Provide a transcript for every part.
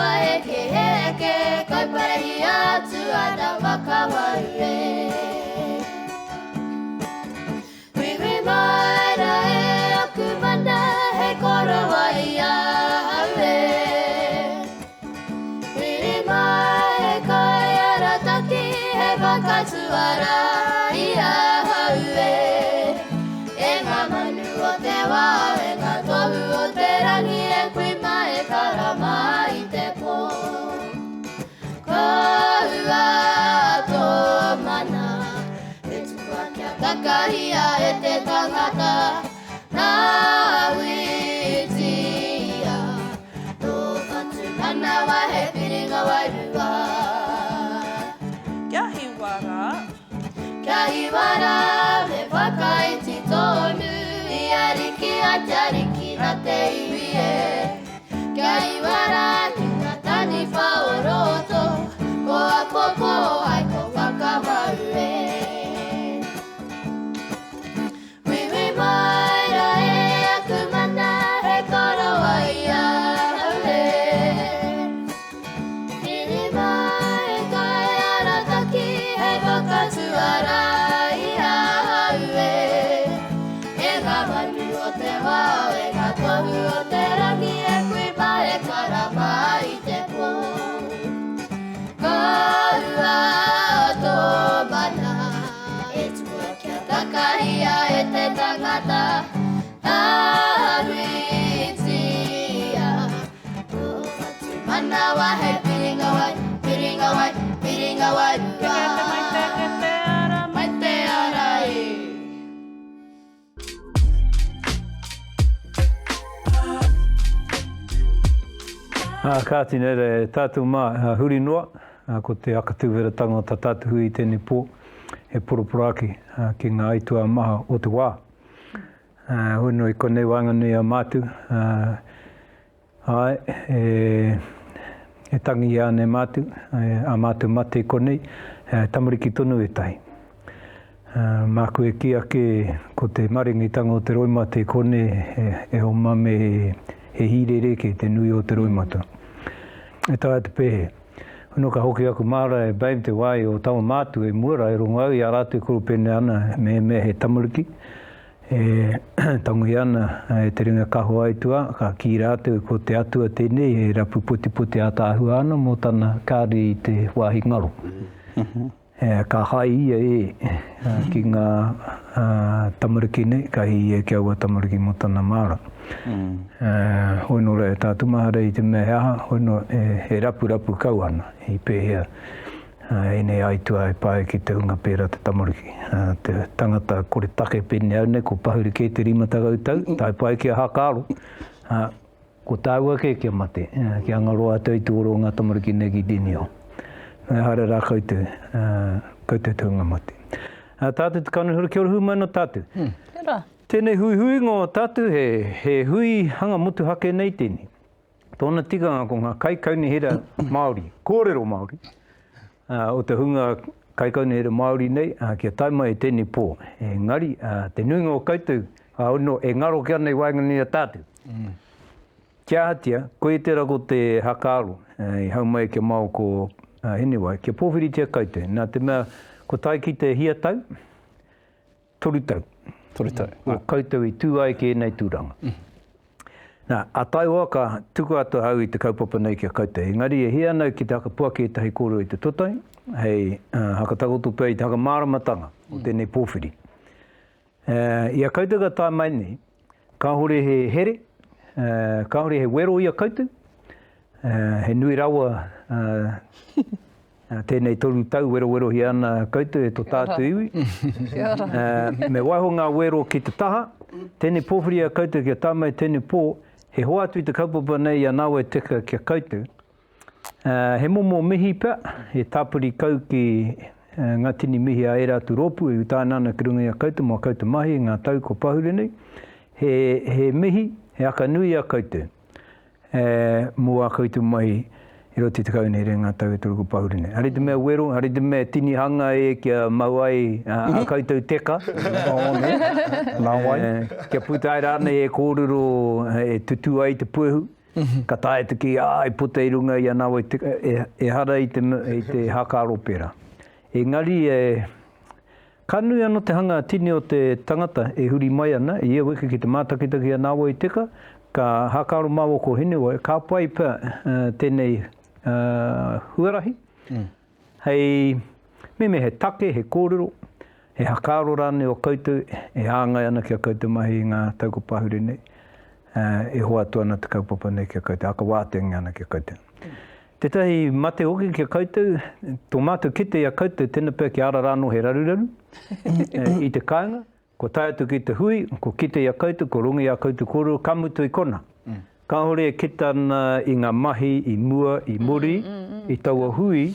Pahekeheke, kauparehia atu ana makawau e. Huihui mai ra e aku mana hei korowai i ahau e. Piri mai he kaiarataki hei whakatuara i ahau e. E ngā manu o te wā, e ngā tohu o te rangi e kui mā e karama i te pō. Koua tō mana, e tukua kia takahia e te tangata, rāwhitia tō whatumanawa he piringa wairua. Kia hiwa rā. Kia hiwa rā, me whakaiti tonu i Ariki a te Ariki nā te iwi e. Kia iwa rā ki ngā taniwha o roto, ko Apopo ai ko whakamau e. Wīwī mai rā e aku mana hei koroua i ahau e. Piri mai e kaiarataki hei whakatuara i ahau e. E ngā manu o te wao, e ngā tohu o te rangi, e kui mā, e kara mā i te pō. Ka hua tō mana, e tukua kia takahia e te tangata, tāhuitia tō whatumanawa hei piringa wai, piringa wai, piringa wairua. Te mai te, te ara, mai te ara e. Ā, kāti nei rā, e tātou mā, huri noa, ko te akatūwheratanga o tā tātou hui i tēnei pō, he poroporoaki ki ngā aituā maha o te wā. Hoi noa i konei waenganui i a mātou, Āe, e tangihia ana e mātou, ā mātou mate i konei, tamariki tonu ētahi. Māku e kī ake ko te maringitanga o te roimata i konei e oma me he hīrere kē te nui o te roimata. E taea te pēhea. Hono ka hoki aku māra e Babe te wā i o taua mātua i mua rā e rongo au i a rātou e koropene ana mehemea he tamariki. E tangohia ana e te ringa kaho aituā, ka kī rātou ko te Atua tēnei e rapu potipoti ātaahua ana mō tana kāri i te wāhi ngaro. Ka hae ia e ki ngā tamariki nei, ka hī ia ki aua tamariki mō tana māra. Hoi nō reira, tā Tumahare i te mea he aha, hoi nō, e rapurapu kau ana i pēhea. Ēnei aituā e pae ki te hunga pērā te tamariki. Te tangata kore take pēnei au nei, ko pahuri kē te 50 tau, tae pai ki a Hakaaro. Ko tāua kē kia mate, kia ngaro atu i te oro o ngā tamariki nei ki tēnei ao. Haere rā koutou, koutou te hunga mate. Tātou te kanuhura, kia ora hūmai nō tātou. Kia ora. Tēnei huihuinga o tātou, he hui hanga motuhake nei tēnei. Tōna tikanga ko ngā kaikaunihera Māori, kōrero Māori, o te hunga kaikaunihera Māori nei, kia tae mai i tēnei pō. Engari, te nuinga o koutou, no, e ngaro ki ana i waenganui i a tātou. Kia ahatia, koia tērā ko te hakaaro i hau mai kia mao ko Hinewai, kia pōwhiritia koutou. Nā te mea, ko tae ki te hia tau, 3 tau. 3 tau. O koutou i tū ai ki ēnei tūranga. Nā, a taihoa ka tuku atu ahau i te kaupapa nei ki a koutou. Engari e hia ana au ki te hakapuaki ētahi kōrero i te totai, hei hakatakoto pea i te hakamāramatanga o tēnei pōwhiri. I a koutou ka tae mai nei, kāore he here, kāore he wero i a koutou, he nui rawa Tēnei 3 tau werowerohia ana koutou e to tātou iwi. Me waiho ngā wero ki te taha. Tēnei pōwhiri a koutou kia tae mai tēnei pō, he hoatu i te kaupapa nei i a Nāwai Teka ki a koutou. He momo mihi pea, he tāpiri kau ki ngā tini mihi a ērā atu rōpū e utaina ana ki runga i a koutou mō a koutou mahi i ngā tau kua pahure nei. He, he mihi, he aka nui a koutou. E, mō ā koutou mahi i roto i te kaunihera i ngā tau e toru kua pahure nei. Hari te mea wero, hari te mea tinihanga e kia mau ai a koutou teka. Nā wai? Kia puta ai rānei e kōrero e tutū ai te puehu. Ka taea te kī, ā, i puta i runga i a Nāwai te, e, ehara i te, i te hākaro pērā. Engari, e, ka nui anō te hanga tini o te tangata e huri mai ana, i ia wiki ki te mātakitaki a Nāwai Teka, ka hākaro māua ko Hinewai, ka pai pea tēnei huarahi, Hei meme he take, he kōrero, he hakaaro rānei o koutou e hāngai ana ki a koutou mahi i ngā tau ko pahure nei, e hoatu ana te kaupapa nei ki a koutou, hakawāteangia ana ki a koutou. Tētahi mate hoki ki a koutou, tō mātou kite i a koutou, tēnā pea kia ara rānō he raruraru i te kāinga, Kua tae atu ki te hui, kua kite i a koutou, kua rongo i ā koutou kōrero, ka mutu i kona. Kāore e kita ana i ngā mahi i mua, i muri, i taua hui,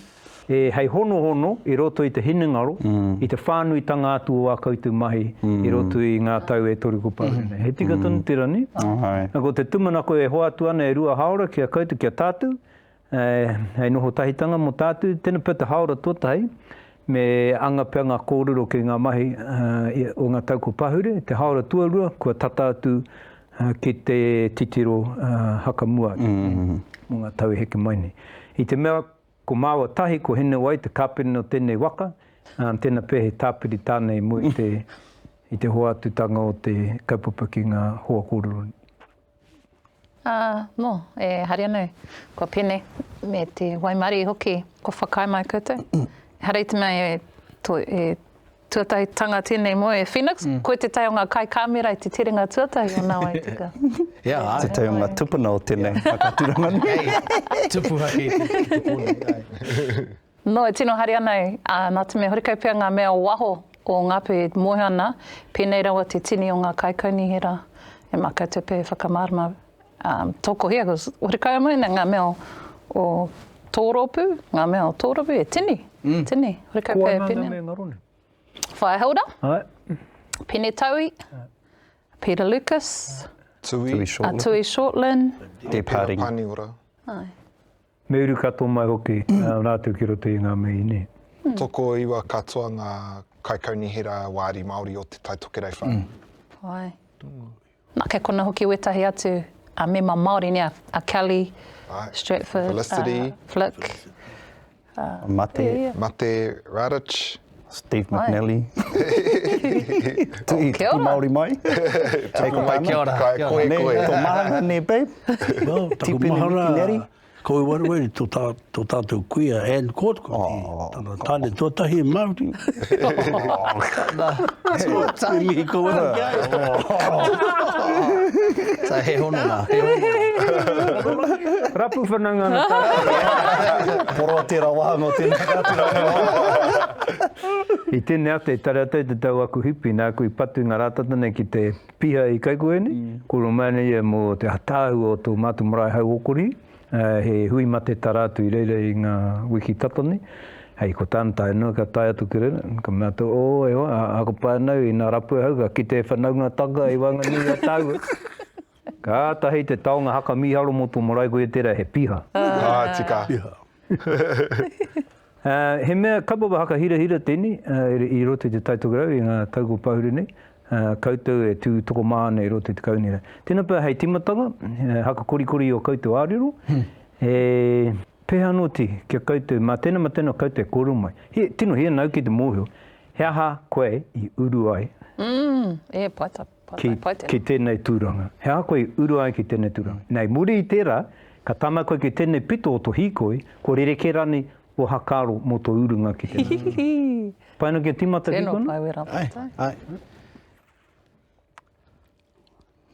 e, hei honohono i roto i te hinengaro, i te whānuitanga atu o ā koutou mahi i roto i ngā tau e toru kua pahure nei. He tika tonu tērā, nē? Nā, ko te tūmanako e hoatu ana e Rua Haora ki a koutou, ki a tātou, Hei noho tahitanga mō tātou, tēnā pea te hāora tuatahi, me anga pea ngā kōrero ki ngā mahi o ngā tau kua pahure, te hāora tuarua kua tata atu ki te titiro hakamua atu mō ngā tau e heke mai nei. I te mea ko māua tahi ko Hinewai te kāpene o tēnei waka, tēnā pea he tāpiri tāna i mua i te, i te hoatutanga o te kaupapa ki ngā hoa kōrero nei. Ā, mō, e hari ana, kua pene, me te waimarie hoki, kua whakaae mai koutou. Ehara i te mea e, to, e tuatahitanga tēnei mō e Phoenix, mm. koe tētahi o ngā kaikāmera i te terenga tuatahi o Nā Wai Tika. Yeah, ai. Tētahi o ngā tupuna o tēnei whakaaturanga nei. Hei, tupu ake i te, te pō nei, ai. Nō, e tino hari ana au, ā, nā te mea horekau pea ngā mea o waho o Ngāpuhi e mōhio ana, pēnei rawa te tini o ngā kaikaunihera e mā koutou pea e whakamārama, ā, tōkohia, cos horekau a moe ngā mea o, o tō rōpū, ngā mea o tō rōpū, e tini, tini, horekau pea e pēnei ana. Ko ana ngā mea ngaro nei? Whaea Hilda, Pene Taui, Peter Lucas, Tui Shortland, Tui Shortland, Deb Harding. Paniora. Āe. Me uru katoa mai hoki rātou ki roto i ngā mihi, nē. Tokoiwa katoa ngā kaikaunihera wāri Māori o Te Tai Tokerau whānui. Pai. Nā, kei kona hoki wētahi atu a mema Māori, nē, a Kelly, Stratford, Felicity, Flick. Mate. Mate Radic. Steve McNally. Tuhi, tuku Māori mai. Tuku mai, kia ora. Kai koe koe. Tō mahana nē, babe. Well, taku mahana, ko i waruwaru tō, tā, tō tātou kuia, Ann Court, ko oh. tana tāne tuatahi Māori. Tuatahi. Mihi ko wera ki a ia. So he hononga, he hononga. Rapu whanaunga ana tātou. Poroa tērā wāhanga o tēnei whakaaturanga. I tēnei ata i tare atu ai te tau aku hipi, nāku i patu i ngā rātata nei ki te piha i Kaikohene, kōrero mai ana ia mō te tāhua o tō mātou marae hauokori, he hui mate tā rātou i reira i ngā wiki tata nei. Hei ko tāna tae noa ka tae atu ki reira, ka mea atu, oh e hoa, a ko pai ana au, ina rapu ahau ka kite e whanaungatanga i waenganui i a tāua. Kātahi te taonga haka mīharo mō tō marae koia tērā he piha. Ka tika. Piha. He mea kaupapa hakahirahira tēnei i roto i Te Tai Tokerau i ngā tau kua pahure nei, koutou e tū tokomaha ana i roto i te kaunihera. Tēnā pea hei tīmatanga, hakakorikori i ō koutou ārero, e pēhea anō ti ki a koutou, mā tēnā mā tēnā koutou e kōrero mai. He, tino hia nāu ki te mōhio, he aha koe i uru ai Mm, e, pai tā, pai, ki, pai, pai tēnā. ki tēnei tūranga. He aha koe i uru ai ki tēnei tūranga. Nei, muri i tērā, ka tama koe ki tēnei pito o tō hīkoi, kua rerekē rānei o hakaaro mō tō urunga ki tēnei tūranga. Pai ana kia tīmata ki Tēnō kona? pai wera Ai, pai. ai.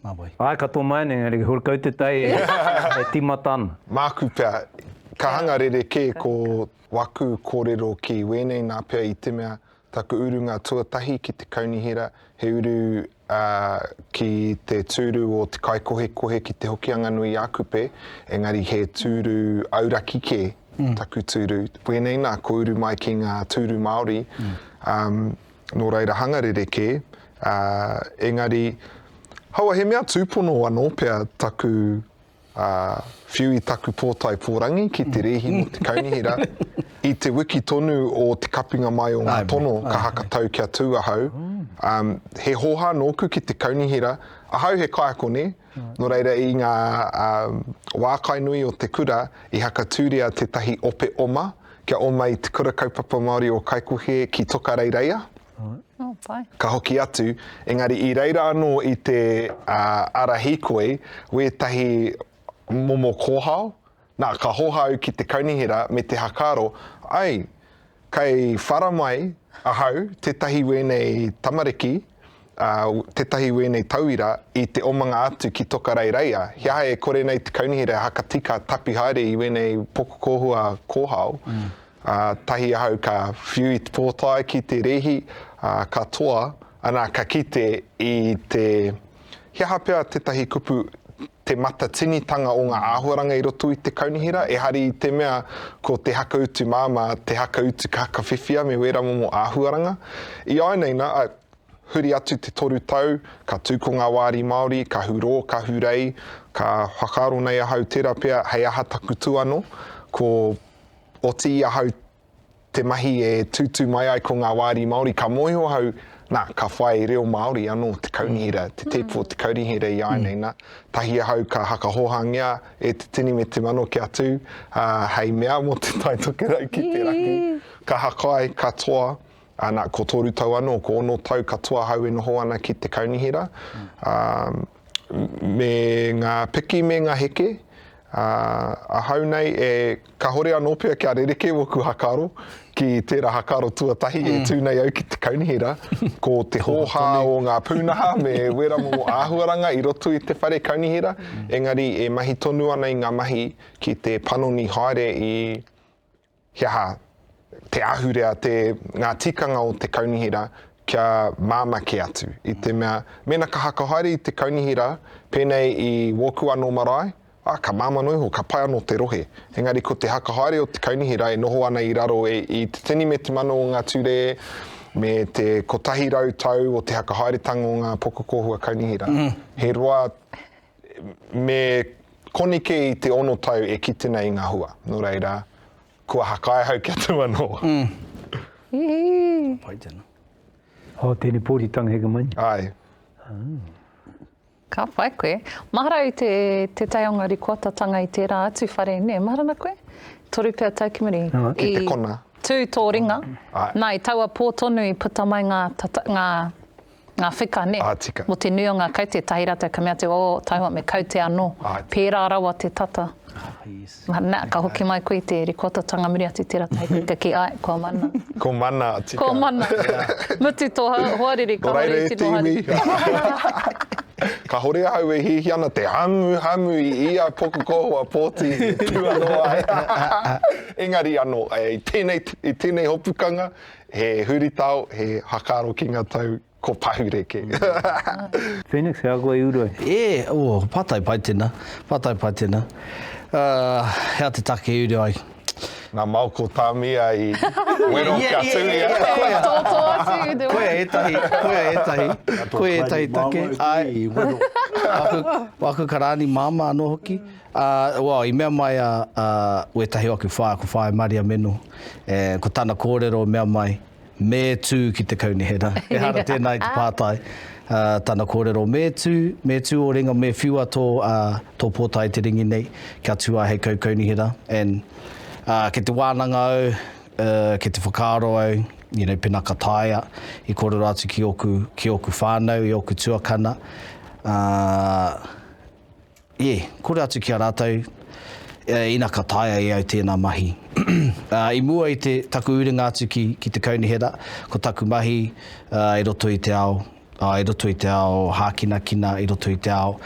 Mā wai. Āe, ka tō mai nei, engari horekau te tai e, e tīmata ana. Māku pea, ka hanga rerekē ko waku kōrero ki wēnei nā pea i te mea taku urunga tuatahi ki te kaunihera he uru ki te tūru o te kaikohekohe ki Te Hokianga-nui-a-Kupe, engari he tūru auraki kē taku tūru. Wēnei nā, ko uru mai ki ngā tūru Māori, nō reira hanga rerekē, engari, haua he mea tūpono anō pea taku ā, whiu i taku pōtae pōrangi ki te rēhi mō te kaunihera. I te wiki tonu o te kapinga mai o ngā tono ka hakatau kia tū ahau. He hōhā nōku ki te kaunihera, ahau he kaiako nē, nō reira i ngā wā kai nui o te kura i hakatūria tētahi ope oma kia oma i te Kura Kaupapa Māori o Kaikohe ki Tokareireia. Oh, pai. Ka hoki atu, engari i reira anō i te ara hīkoi wētahi momo kōhao, nā, ka hōhā au ki te kaunihera me te hakaaro, ai, kei whara mai ahau tētahi wēnei tamariki, ā, tētahi wēnei tauira i te omanga atu ki Tokareireia, he aha e kore nei te kaunihera e hakatika tapi haere i wēnei pokokōhua kōhao, ā, tahi ahau ka whiu i te pōtae ki te rēhi, ā, ka toa, ana, ka kite i te, he aha pea tētahi kupu te matatinitanga o ngā āhuaranga i roto i te kaunihera, ehara i te mea ko te hakautu māmā, te hakautu ka hakawhiwhia me wērā momo āhuaranga. I āianei nā, huri atu te toru tau, ka tū ko ngā wāri Māori, ka hurō, ka hurei, ka whakaaro nei ahau tērā pea hei aha taku tū anō, ko oti i ahau te mahi e tūtū mai ai ko ngā wāri Māori, ka mōhio ahau, nā, ka whai reo Māori anō te kaunihera, te tēpu o te kaunihera i āianei nā. Tahi ahau ka hakahohangia e te tini me te mano kia tū, ā, hei mea mō Te Tai Tokerau ki te raki. Ka hakai, ka toa, ā, nā, ko toru tau anō, ko ono tau katoa ahau e noho ana ki te kaunihera. Ā, me ngā piki me ngā heke, Ā, ahau nei e, kahore anō pea kia rerekē wōku hakaro ki tērā hakaro tuatahi e tū nei au ki te kaunihera, ko te hōhā o ngā pūnaha me wērā momo āhuaranga i roto i te whare kaunihera, engari e mahi tonu ana i ngā mahi ki te panoni haere i he aha te ahurea, te, ngā tikanga o te kaunihera kia māmā kē atu. I te mea, mēnā ka hakahaere i te kaunihera, pēnei i wōku anō marae, ā, ka māmā noa iho, ka pai anō te rohe. Engari ko te hakahaere o te kaunihera e noho ana i raro e, i te tini me te mano o ngā ture, me te 100 tau o te hakahaeretanga o ngā pokokōhua kaunihera. He roa me koni kē i te ono tau e kite nei i ngā hua. Nō reira, kua hakae ahau kia tū anō. Ī. Pai tēnā. Oh, tēnei pōtitanga heke mai. Āe. Ka pai koe. Mahara i te, tētahi o ngā rikoatatanga i tērā atu whare, nē, mahara ana koe? Toru pea tau ki muri. Ki te kona. Tū tō ringa. Āe. Nā, i taua pō tonu i puta mai ngā, tata, ngā Ngā wheka, nē. Ā, tika. Mō te nui o ngā kaute, tahi rātou ka mea atu, oh, taihoa me kaute anō. Ā, tika. Pērā rawa te tata. Ah, yes. Nā, ka hoki mai koe i te rikoatatanga muri atu i tērā tahi koe ka kī, āe, kua mana. Ko mana, tika. Ko mana. Mutu tō hoariri, Nō kāore reira i e te tino hari. iwi. Kahore ahau e hiahia ana te hamuhamu i ia pokukōhua pōti e tū anō ai. Engari anō, i tēnei, i tēnei hopukanga, He huritao, he hakaaro ki nga tau ko pahure ke. Phoenix, he aha koe i uru ai? E, oh, pātai pai tēnā, pātai pai tēnā. Uh, hea te take i uru ai? Ngā mao ko tāmia i wero kia tū ia. Tōtō atu i te Koia ētahi, koia ētahi, koia ētahi take. Ai, waku, waku karāni māmā anō hoki. Ā, well, i mea mai a, a, wētahi o aku whaea, ko Whaea Maria Meno, e, ko tana kōrero mea mai, me tū ki te kaunihera. Ehara tēnā i te pātai. Ā, tana kōrero, me tū, me tū ō ringa, me whiua tō, ā, tō pōtae i te ringi nei, kia tū ai hei kaukaunihera. And, ā, ki te wānanga au, ā, ki te whakaaro au, you know, pēnā ka taea, i kōrero atu ki ōku, ki ōku whānau, i ōku tuakana, ā, Yeah, kore atu ki a rātou, ina ka taea e au tēnā mahi. I mua i te taku uringa atu ki, ki te kaunihera, ko taku mahi i roto i te ao, i roto i te ao hākinakina, i roto i te ao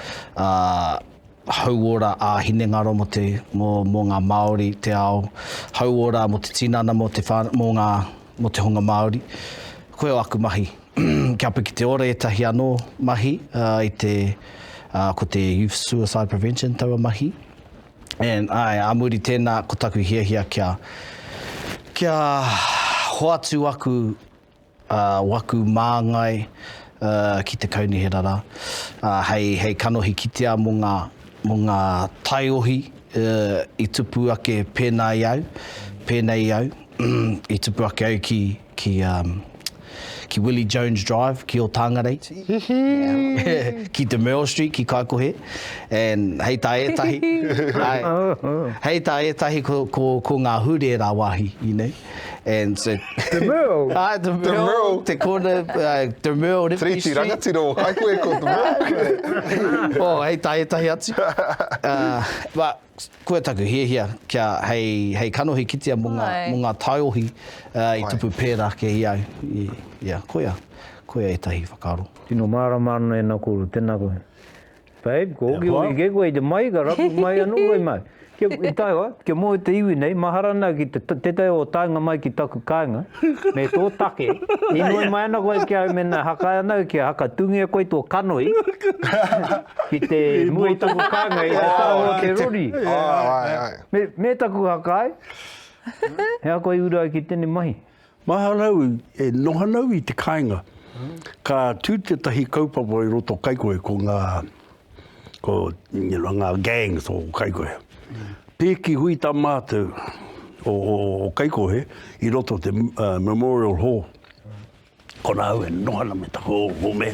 hauora ā-hinengaro mō te, mō, mō ngā Māori, te ao hauora mō te tinana, mō te whā, mō ngā, mō te hunga Māori. Koia aku mahi. Kia piki te ora ētahi anō mahi i te, ko te Youth Suicide Prevention taua mahi. And āe, ā muri tēnā ko taku hiahia kia, kia hoatu aku, waku māngai ki te kaunihera rā, hei, hei kanohi kitea mō ngā, mō ngā taiohi i tupu ake pēnā i au, pēnei i au. I tupu ake au ki, ki, um, ki Willie Jones Drive, ki Otāngarei. Ki Te Merle Street, ki Kaikohe. And hei tā ētahi, ai, hei tā ētahi ko, ko, ko ngā hure rā wāhi, you know. And so, Te Merle? Ai, Te Merle, te corner, uh, Te Merle, Ripley Street. Triti rangatira o Kaikohe ko Te Merle. oh, hei tā ētahi atu. Uh, but, Koia taku hiahia kia hei, hei kanohi kitea mō ngā, mō ngā taiohi uh, i tupu pērā ake i au. I, yeah, koia, koia ētahi whakaaro. Tino mārama ana ēnā kōrero, tēnā koe. Babe, ko hoki hoki kē koe i te mai, ka rapu mai anō koe mai. Kia, i taewa, kia moe te iwi nei, mahara ana ki te, tētahi o taenga mai ki taku kāinga, me tō take, inoi mai ana koe ki au mēnā haka ana au kia hakatūngia koe tō kanohi, Ki te mua i taku kānga i te taha o te rori. Me, me taku haka ai. He aha koe i uru ai ki tēnei mahi? Mahara au, e noho ana au i te kāinga, ka tū tētahi kaupapa i roto o Kaikohe, ko ngā, ko, you know, ngā gangs o Kaikohe. Pēki hui tā mātou o, o, o Kaikohe i roto te uh, Memorial Hall. Kona au e noho ana me taku home,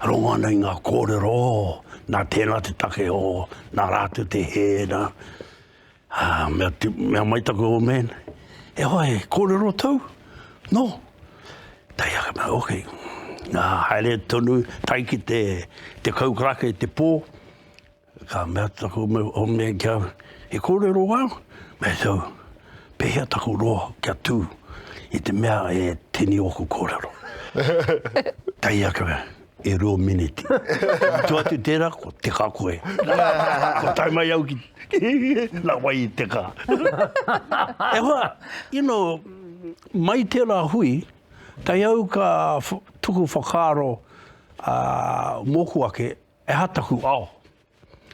rongo ana i ngā kōrero, oh, nā tēnā te take, oh, nā rātou te hē, nā. Ā, mea, mea mai taku old man, e hoa, e kōrero tau? No. Tai ake mea, ok. Nā, haere tonu, tae ki te, te kaukaraka i te pō, Ka mea taku home ki au, he kōrero au? Me tau, pēhea taku roa kia tū i te mea e tini ōku kōrero. Tai ake mea, e rua miniti. Tu atu tērā, ko teka koe. Ko tae mai au ki, nā wai i teka. E hoa, you know, mai tērā hui, tae au ka tuku whakaaro mōku ake, He aha taku ao?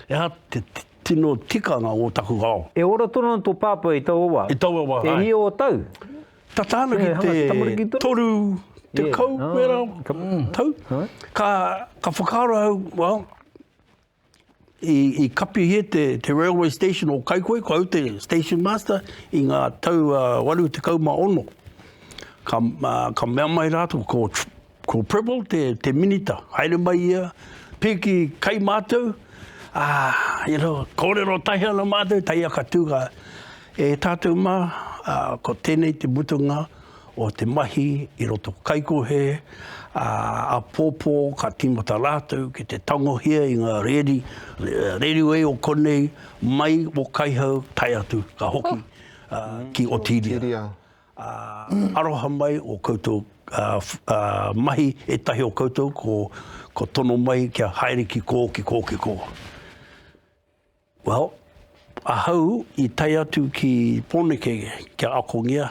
He aha te tino tikanga o taku ao? E ora tonu ana tō pāpā i taua wā? I taua wā, āe. E hia ō tau? Tata ana ki te 30 wera tau. Ka, ka whakaaro au, well, i, i kapihia te, te railway station o Kaikohe, ko au te station master i ngā tau uh, 86. Ka, uh, ka mea mai rātou, ko Ko Prebble te, te minita, haere mai ia, piki kai mātou, ā, you know, kōrero tahi ana mātou, tahi aka tū ka, e tātou mā, ā, ko tēnei te mutunga o te mahi i roto Kaikohe, ā, āpōpō ka tīmata rātou ki te tangohia i ngā reri, reriway o konei, mai o Kaihau tae atu ka hoki, ā, ki Otiria. Ā, aroha mai o koutou mahi, ētahi o koutou ko, ko tono mai kia haere ki kō, ki kō, ki kō. Well, ahau i tae atu ki Pōneke kia akongia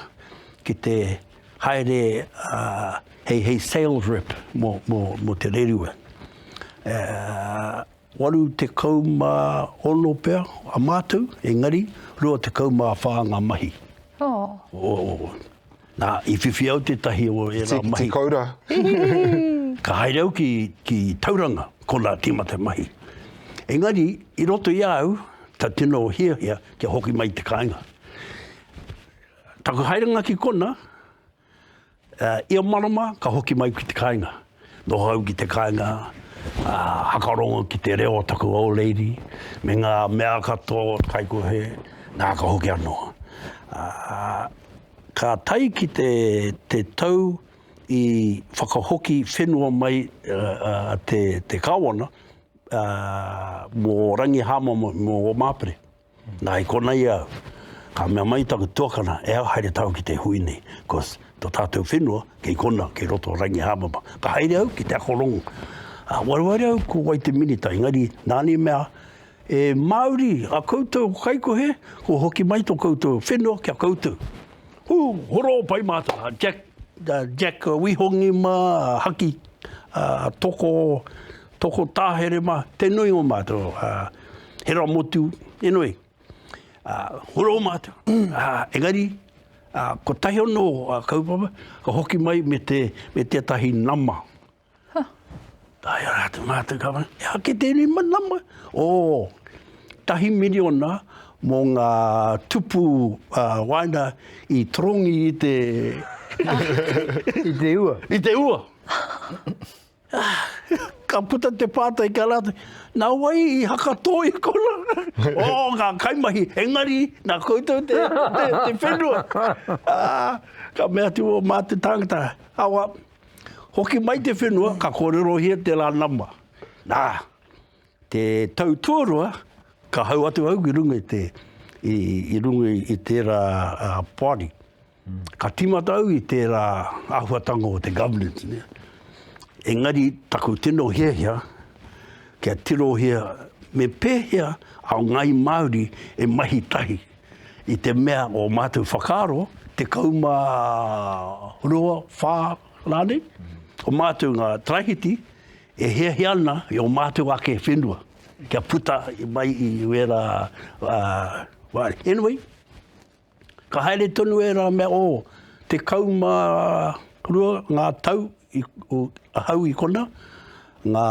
ki te haere uh, hei, hei sales rep mō, mō, mō te rerua. Uh, 86 pea a mātou, engari 24 ngā mahi. Oh. Oh. Nā, i whiwhi au tētahi o ērā mahi. Tīkiti koura. Ka haere au ki, ki Tauranga, konā tīmata mahi. Engari, i roto i a au, ta tino hiahia kia hoki mai te kāinga. Taku haerenga ki kona, Ia marama ka hoki mai ki te kāinga. Noho au ki te kāinga, hakarongo ki te reo o taku old lady, me ngā mea katoa o Kaikohe, nā ka hoki anō. Ka tae ki te, te tau i whakahoki whenua mai te, te Kāwana mō Rangihāmama, mō Ōmāpere. Nā, i konei au, ka mea mai taku tuakana, e au haere tāu ki te hui nei, cos to tātou whenua kei kona, kei roto o Rangihāmama. Ka haere au ki te ako rongo. Ā, wareware au ko wai te minita, engari nāna i mea, e Māori, a koutou ko Kaikohe, kua hoki mai to koutou whenua ki a koutou. Hū, horo pai mātou, a Jack, a Jack Wihongi mā, a Haki, a Toko, Toko Tāhere mā, te nui o mātou, a Heramotu, anyway, ā, horo mātou. Ā, engari, ā, kotahi anō a kaupapa, ka hoki mai me te, me tētahi nama. Huh. Tae ara atu mātou ka mea, e ake tēnei nama? Ō, tahi miriona. mō ngā tupu wāina i torongi i te... I te ua. I te ua. Ka puta te pātai ki a rātou, nā wai i hakatō i kona? Oh, ngā kaimahi, engari, nā koutou te, te, te whenua. Ah, ka mea atu o mā te tāngata, awa, hoki mai te whenua, ka kōrerohia tērā nama. Nā, te tau tuarua, ka hau atu au ki runga i te, i, i runga i tērā uh, poari. Ka tīmata au i tērā āhuatanga o te governance, nē. Engari taku tino hiahia kia tirohia me pēhea a Ngāi Māori e mahi tahi i te mea o mātou whakaaro, 12, whā rānei, o mātou ngā tarahiti e hiahia ana i ō mātou ake whenua kia puta mai i wērā wāhi. Anyway, Ka haere tonu ērā mea, oh, 12 ngā tau i, o, ahau i kona, ngā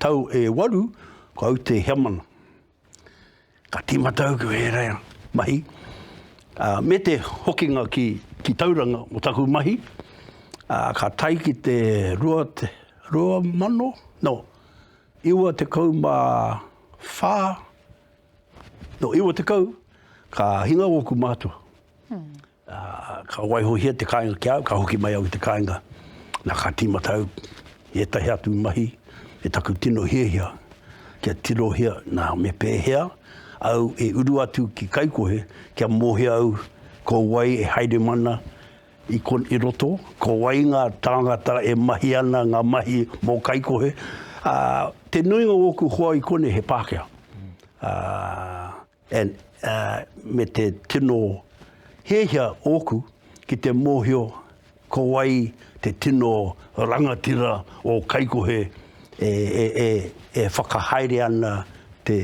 tau e waru, ko au te heamana. Ka tīmata au ki ērā mahi, ā, me te hokinga ki, ki Tauranga o taku mahi, ā, ka tae ki te rua, te, 2000, no, 94, No 90, ka hinga ōku mātua. Ā, ka waihohia te kāinga ki a au, ka hoki mai au i te kāinga. Nā, ka tīmata au i ētahi atu mahi me taku tino hiahia kia tirohia, nā, me pēhea au e uru atu ki Kaikohe kia mōhio au ko wai e haere mana i kon, i roto, ko wai ngā tāngata e mahi ana ngā mahi mō Kaikohe. Ā, te nuinga o ōku hoa i konei he Pākehā. Ā, and, ā, me te tino hiahia ōku ki te mōhio ko wai te tino rangatira o Kaikohe e, e, e, e whakahaere ana te,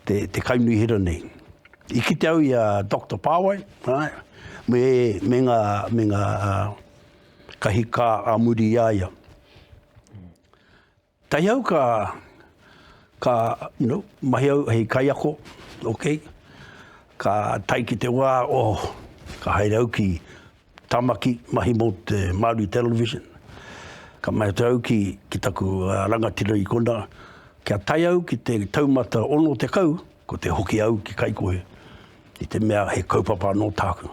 te, te kaunihera nei. I kite au i a Doctor Pāwai, right, me, me ngā, me ngā uh, kahikā a muri i a ia. Tahi au ka, ka, you know, mahi au hei kaiako, okay. Ka tae ki te wā, oh, ka haere au ki Tamaki, mahi mō te Māori Television. Ka mea atu au ki, ki taku rangatira i konā, kia tae au ki te taumata 60, ko te hoki au ki Kaikohe, i te mea he kaupapa anō tāku.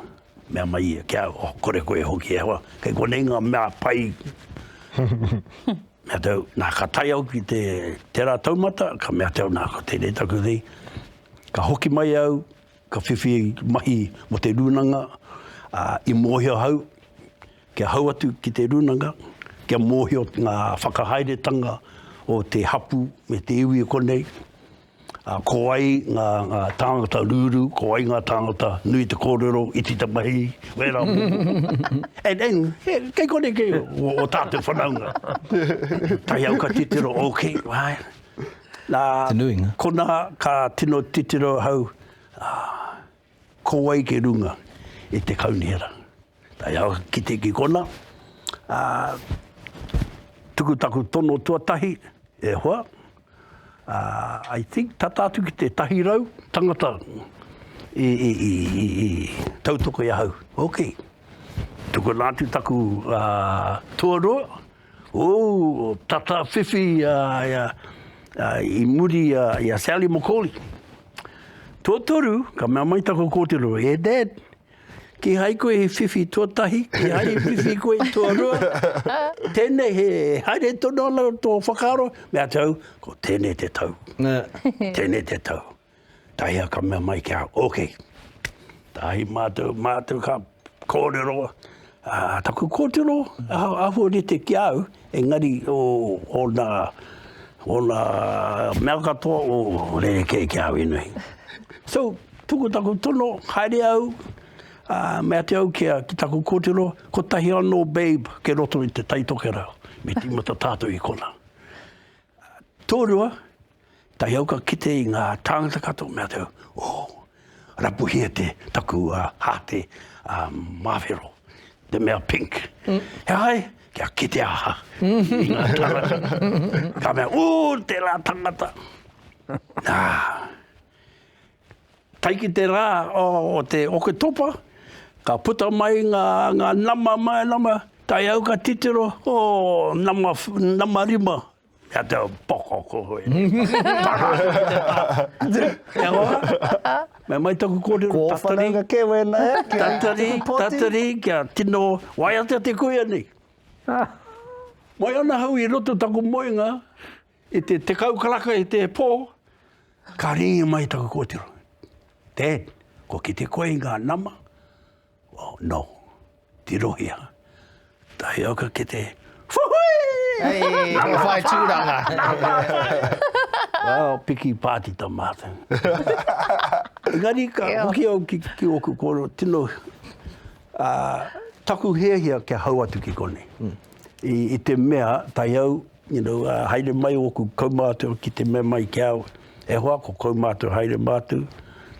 Mea mai ia ki a au, oh, kore koe e hoki e hoa, kei konei ngā mea pai. Mea atu au, nā, ka tae au ki te, tērā taumata, ka mea atu au, nā, ko tēnei taku nei. Ka hoki mai au, Ka whiwhi mahi mō te rūnanga, ā, i mōhio ahau kia hau atu ki te rūnanga, kia mōhio ngā whakahaeretanga o te hapū me te iwi i konei, ā, ko wai ngā, ngā tāngata rūru, ko wai ngā tāngata nui te kōrero, iti te mahi, wērā momo. And, and, he, kei konei kei o, o tātou whanaunga. Tahi au ka titiro, okay, right. Nā, Te nuinga. Konā ka tino titiro ahau, ā, ko wai ki runga i te kaunihera. Tae au kite ki kona, ā, tuku taku tono tuatahi, e hoa, ā, I think tata atu ki te 100 tangata i, i, i, i, i tautoko i ahau. Ok. Tukuna atu taku ā, tuarua, Ooh, tata whiwhi i muri i a Sally McCauley. Tuatoru, ka mea mai taku kōtiro, e Dad, kihai koe i whiwhi tuatahi, kihai i whiwhi koe i tuarua, tēnei he haere tonu ana tō whakaaro, mea atu au, ko tēnei te tau, tēnei te tau. Tahi a ka mea mai ki a au, ok. Tahi mātou, mātou ka kōrero, ā, taku kōtiro, āhua rite ki a au, engari o, ōna, ōna mea katoa o rerekē ki a au ēnei. So, tuku taku tono, haere au, ā, mea atu au ki a, ki taku kōtiro, kotahi anō babe kei roto i te Tai Tokerau, me tīmata tātou i kona. Tuarua, Tahi au ka kite i ngā tāngata katoa, mea atu au, oh, rapuhia te taku hāte māwhero, te mea pink. Mm. He aha e? Kia kite aha i ngā tāngata. Ka mea, oh, tērā tangata. Nā. Tae ki te rā o te Oketopa, ka puta mai ngā, ngā nama, mai nama, tae au ka titiro, oh, nama, nama rima. Mea te poko ko koe. Para atu ki te tā. E hoa, me mai taku kōrero, Ko tatari, whanaunga kē wēnā e, kia tatari, tuku pōti. tatari, kia tino waiata te kuia nei. Moe ana hau i roto taku moenga, I te 10 karaka i te pō, ka ringi mai taku kōtiro. Dad, kua kite koe i ngā nama? Oh, no. Tirohia. Tahi au ka kite, Whuhui! Hei, he whai tūranga. Well, piki pāti tā mātou. Engari ka hoki au ki, ki ōku kōrero, tino, uh, taku hiahia kia hau atu ki konei. Mm. I, I te mea, tae au, You know, haere mai ōku kaumātua ki te mea mai ki au, e hoa, ko kaumātua haere mātou,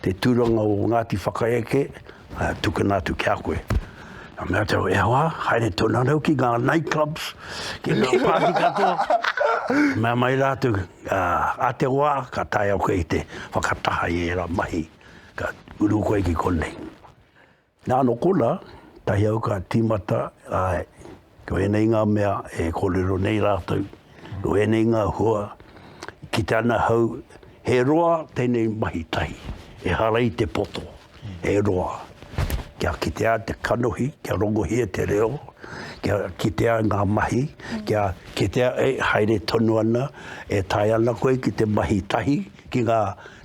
te tūranga o Ngāti Whakaeke, tukuna atu ki a koe. Ka mea atu au, e hoa, haere tonu ana au ki ngā night clubs, ki ngā pāti katoa. Mea mai rātou, a te wā, ka taea koe i te whakataha i ērā mahi, ka uru koe ki konei. Nā, nō konā, tahi au ka tīmata, āe, ko ēnei ngā mea e kōrero nei rātou, ko ēnei ngā hua, kite ana ahau, he roa tēnei mahi tahi, ehara i te poto, he roa. Kia kitea te kanohi, kia rongohia te reo, kia kitea ngā mahi, kia kitea e haere tonu ana, e taea ana koe ki te mahi tahi ki ngā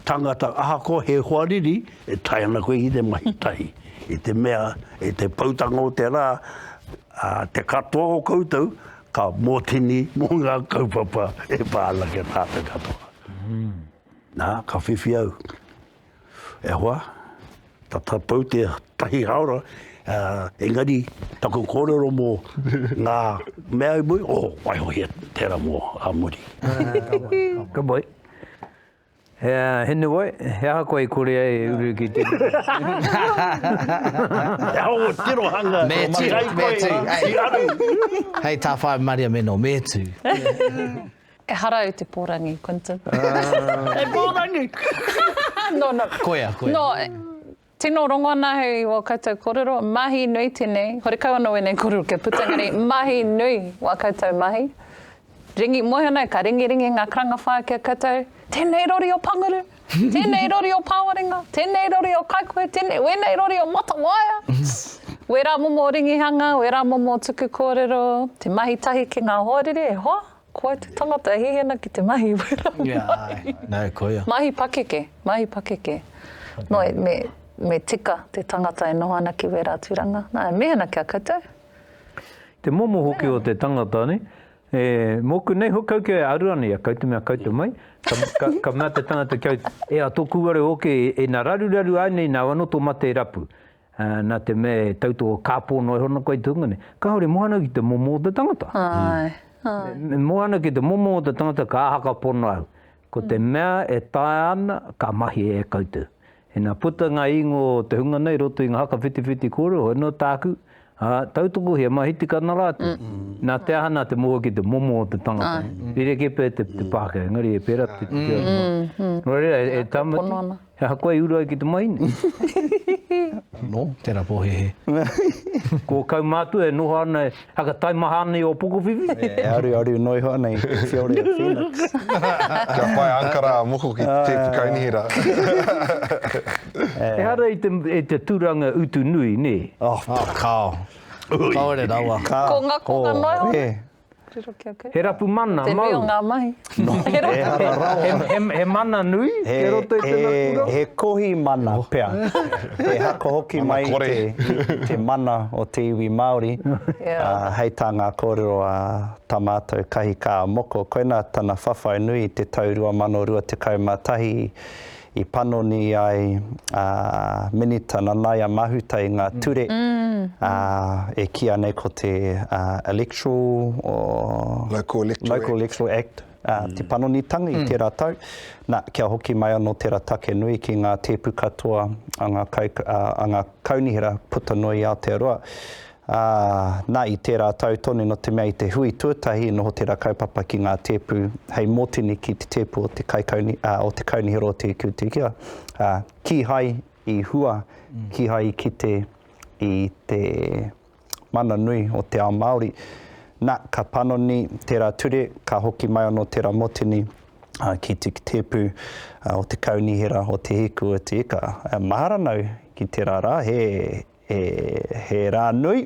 Tangata, ahakoa he hoariri, e tae ana koe ki te mahi tahi. I te mea, i te poutanga o te rā, ā, te katoa o koutou, ka mōtini mō ngā kaupapa e pā ana ki a tātou katoa. Nā, ka whiwhi au. E hoa, tata pau te tahi haora, ā, engari taku kōrero mō ngā mea i muri, oh, waihohia tērā mō ā muri. Ka pai. He Hinewai, he aha koe i kore ai e uru ki te He aha o tirohanga Me tū, me tū. Hei tā Whaea Maria Meno, me tū. Ehara au te pōrangi, Quinton. Te pōrangi! No, no. Koia, koia. No, Tino rongo ana ahau i wā koutou kōrero, mahi nui tēnei, horekau anō ēnei kōrero kia puta engari mahi nui wā koutou mahi. Ringi, moe ana ka ringiringi ngā karanga whaea ki a koutou, tēnei rori o Panguru, tēnei rori o Pāwarenga, tēnei rori o Kaikohe, tēnei, wēnei rori o Matawaia. Wērā momo ringihanga, wērā momo tuku kōrero, te mahi tahi ki ngā hoariri, e hoa, Ko au te tangata e hiahia ana ki te mahi wera mahi. No, koia. Mahi pakeke, mahi pakeke. No, me, me tika te tangata e noho ana ki wera turanga. Na, e mihi ana ki a koutou. Te momo hoki o te tangata, ne? E, moku nei hoki au kia aru ana ia koutou mea koutou mai, ka, ka, ka mea te tangata ki au, e a tōku ware hoki, e, e na raruraru ai nei, nāu anō tō mate e rapu. Ā, nā te mea e tautoko kāpō noa iho ana koe i te hunga nei. Kāore, moe ana ki te momo o te tangata. Āe, āe. Me moe ana ki te momo o te tangata ka hakapono au. Ko te mea e taea ana, ka mahi e koutou. Ina puta ngā ingoa o te hunga nei i roto i ngā hakawhitiwhiti kōrero, hoi nō tāku, ā, tautokohia, mahi tika ana rātou. Nā te aha, nā te moe ki te momo o te tangata. Rerekē pea te Pākehā, engari e pērā te te ao. Nō reira, e Tāmati, He aha koe i uru ai ki te mahi nei? No, tera pohehe. Ko kaumātua e noho ana, e hakataimaha ana i o pokowhiwhi. E aruaru noa iho ana i te whiore o Phoenix. Kia whai ankara a Moko ki te tēpu kaunihera. Ehara i te, i te turanga utu nui, nē? Oh, kao. Kaore rawa. Ko nga konga noa iho. He rapu mana, Te nui mau. o ngā mahi. Ehara rawa. He mana nui kei roto i tena kura? He kohi mana pea. He haka hoki mai i te mana o te iwi Māori. Hei tā ngā kōrero a tā mātou kahika a Moko, koinā tana whawhai nui i te tau 2021 i panoni ai a Minita Nanaia Mahuta i ngā ture e kīia nei ko te Electoral Local Electoral Act te panonitanga i tērā tau. Nā, kia hoki mai anō tērā take nui ki ngā tēpu katoa a ngā kaunihera puta noa i Aotearoa. Ā, nā, i tērā tau tonu, nō te mea i te hui tuatahi i noho tērā kaupapa ki ngā tēpu hei mōtini ki te tēpu o te kaikauni, ā, o te kaunihera o Te Ika-o-te-Ika, ā, kīhai i hua, kīhai i kite i te mana nui o te ao Māori. Nā, ka panoni tērā ture, ka hoki mai anō tērā mōtini, ā, ki te tēpu o te kaunihera o Te Hiku o Te Ika. Mahara nau ki tērā rā, he, He rā nui,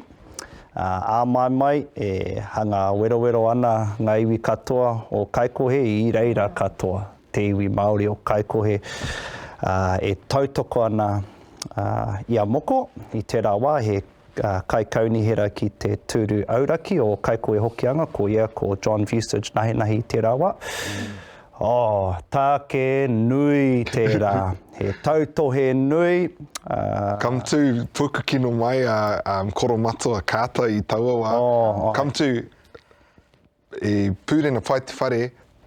ā, āmaimai e hanga werowero ana ngā iwi katoa o Kaikohe i reira katoa te iwi Māori o Kaikohe, ā, e tautoko ana i a Moko i tērā wā he kaikaunihera ki te tūru auraki o Kaikohe Hokianga, ko ia ko John Vusage Nahenahe i tērā wā. Oh, tāke nui tērā. He tautohe nui. Ka mutu, pukukino mai a um, Koromatua Carter i taua wā. Oh, oh. Ka mutu, i pūrena pai te whare,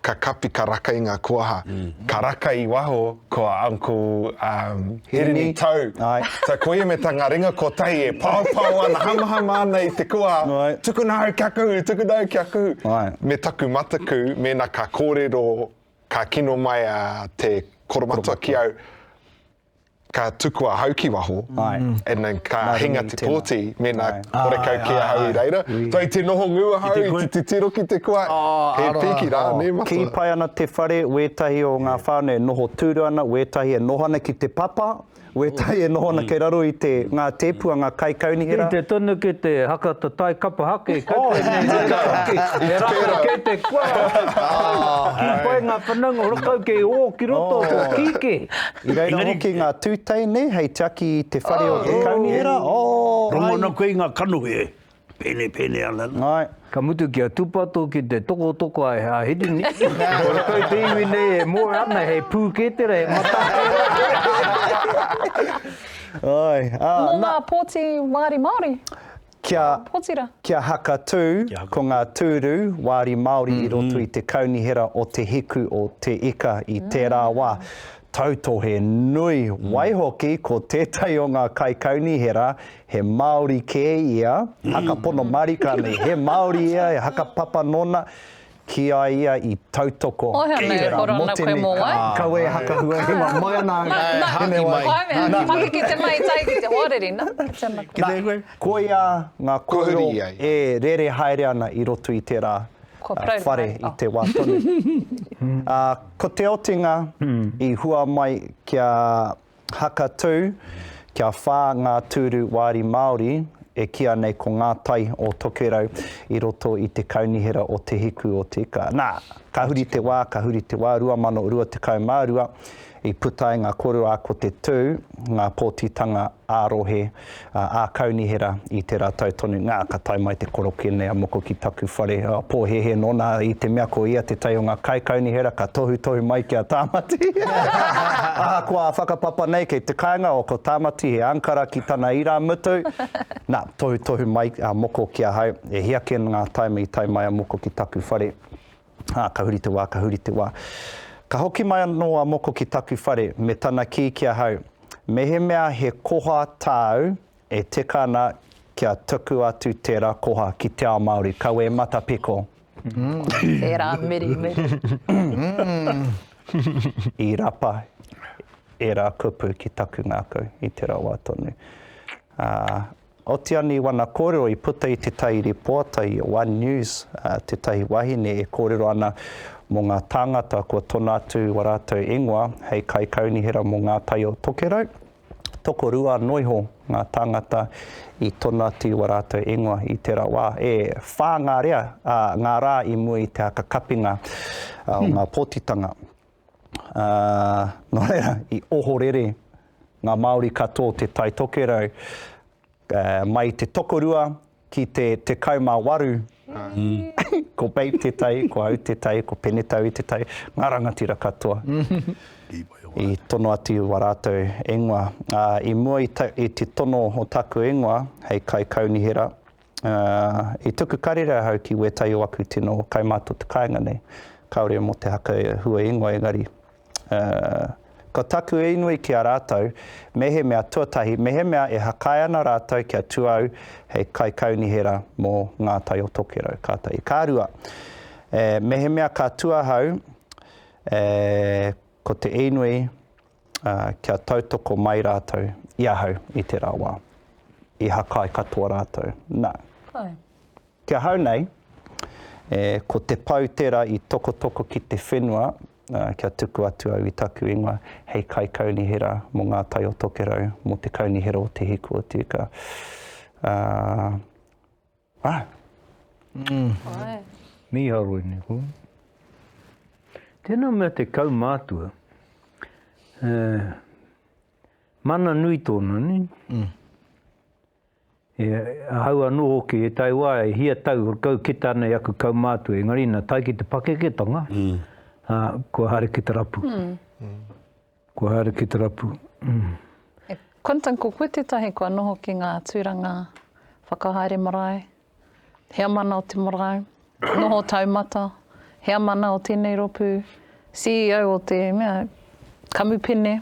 ka kapi ka raka i ngā kuaha. Mm. Ka raka i waho, ko a Uncle um, Hirini Tau. Ai. So ko ia me tā ngā ringa kotahi e paopao ana, hamahama ana i te kuaha. Ai. Tukuna au kia kuhu, tukuna au kia kuhu. Ai. Me taku mataku, mēnā ka kōrero, ka kino mai a te koromatua ki au, ka tuku ahau ki waho, Ai. and then ka Nā hinga te pōti, mēnā horekau kē ahau i reira. So i te noho ngū ahau, i te titiro ki te kuaha, he pīki rā, nē matua. Kī pai ana te whare, wētahi o ngā whānau e noho tūru ana, wētahi e noho ana ki te papa, Wētahi e noho ana kei raro i te, ngā tēpu a ngā kaikaunihera. Rite tonu ki te haka tatai kapa hake, kai koe nei haka hoki, he raka kei te kua. Kī pai ngā whanaunga horakau kei ō ki roto, ko kī kē. I reira hoki ngā tūtei, nē, hei tiaki i te whare o te kaunihera, oh, ai. Rongo ana koe i ngā kanohi e. Pēnei, pēnei ana. Āe. Ka mutu kia tupato ki te tokotoko a Hirini. Ko ratou te iwi nei e moe ana he pū kē tera, he matā kē rā. Āe, ā, Mō ngā pōti wāri Māori? Kia, Pōti rā. kia hakatū ko ngā tūru wāri Māori i roto i te kaunihera o Te Hiku o Te Ika i tērā wā. Tautohe nui, waihoki ko tētahi o ngā kaikaunihera He Māori kē ia, haka pono marika nei, he Māori ia, he haka papa nōna, ki a ia i tautoko Ohea me tērā koro ana koe motene, mō wai? kawe e haka huahinga mai ana au, Na, na, hine wai. Hae mea, Na. pakeke te mai tai ki te hoariri, na, ki te ana koe. Na, koia ngā kōrero e rere haere ana i roto i tērā whare i te wā tonu. Ko te otinga i hua mai kia Hakatū, kia whā ngā tūru wāri Māori e kīa nei ko Ngā Tai o Tokerau i roto i te Kaunihera o Te Hiku o Te Ika. Nā, ka huri te wā, ka huri te wā, 2022, i puta ai ngā kōrero ā ko te tū, ngā pōtitanga ā-rohe, ā-kaunihera i tērā tau tonu. Nā, ka tae mai te koroke nei a Moko ki taku whare, pōhēhē nōna i te mea ko ia tētahi o ngā kaikaunihera, ka tohutohu mai ki a Tāmati. Ahakoa a whakapapa nei kei te kāinga o ko Tāmati he ankara ki tana irāmutu, nā, tohutohu mai a Moko ki ahau, e hia kē ngā taima i tae mai a Moko ki taku whare. Ā, ka huri te wā, ka huri te wā. Ka hoki mai anō a Moko ki taku whare, me tana kī ki ahau, Mehemea he koha tāu e tika ana kia tuku atu tērā koha ki te ao Māori, kaua e matapiko. Tērā mirimiri. I rapa ērā kupu ki taku ngākau i tērā wā tonu. Ā, Oti ana i wana kōrero i puta i tētahi rīpoata i One News, tētahi wahine e kōrero ana mō ngā tāngata kua tono atu wa rātou ingoa hei kaikaunihera mō Ngā Tai o Tokerau. Tokorua anō iho ngā tāngata i tono atu i wa rātou ingoa i tērā wā. E whā ngā rea, ā, ngā rā i mua i te hakakapinga o ngā pōtitanga. Ā, nō reira, i ohorere ngā Māori katoa o Te Tai Tokerau, ā, mai i te tokorua ki te 18, ko Babe tētahi, ko au tētahi, ko Penetaui tētahi, ngā rangatira katoa i tono atu i wā rātou ingoa. Ā, i mua i ta, i te tono o taku ingoa hei kaikaunihera, Ā, i tuku karere ahau ki wētahi o aku tino kaumātua o te kāinga nei. Kāore mō te haka hua ingoa engari, ā, Ko taku inoi ki a rātou, mehemea, tuatahi, mehemea e hakae ana rātou kia tu au hei kaikaunihera mō Ngā Tai o Tokerau, ka tahi. Ka rua, e, mehemea ka tu ahau, e, ko te inoi, ā, kia tautoko mai rātou i ahau i tērā wā. I hakae katoa rātou. Nā. Pai. Ki ahau nei, e, ko te pou tērā i tokotoko ki te whenua, ā, kia tuku atu au i taku ingoa hei kaikaunihera mō Ngā Tai o Tokerau, mō te Kaunihera o Te Hiku o Te Ika. Ā, ā. Pai. Mīharo ēnei ko. Tēnā mea te kaumātua, e, mana nui tōna, nē? Mm. E, ahau anō hoki, e tae wā, e hia tau, horakau kita ana i aku kaumātua, engari nā tae ki te pakeketanga, mm. ā, kua haere ki te rapu. Mm. Kua haere ki te rapu. Mm. E, Quinton, ko koe tētahi kua noho ki ngā tūranga whakahaere marae, heamana o te marae, noho taumata, heamana o tēnei rōpū, CEO o te mea, kamupene.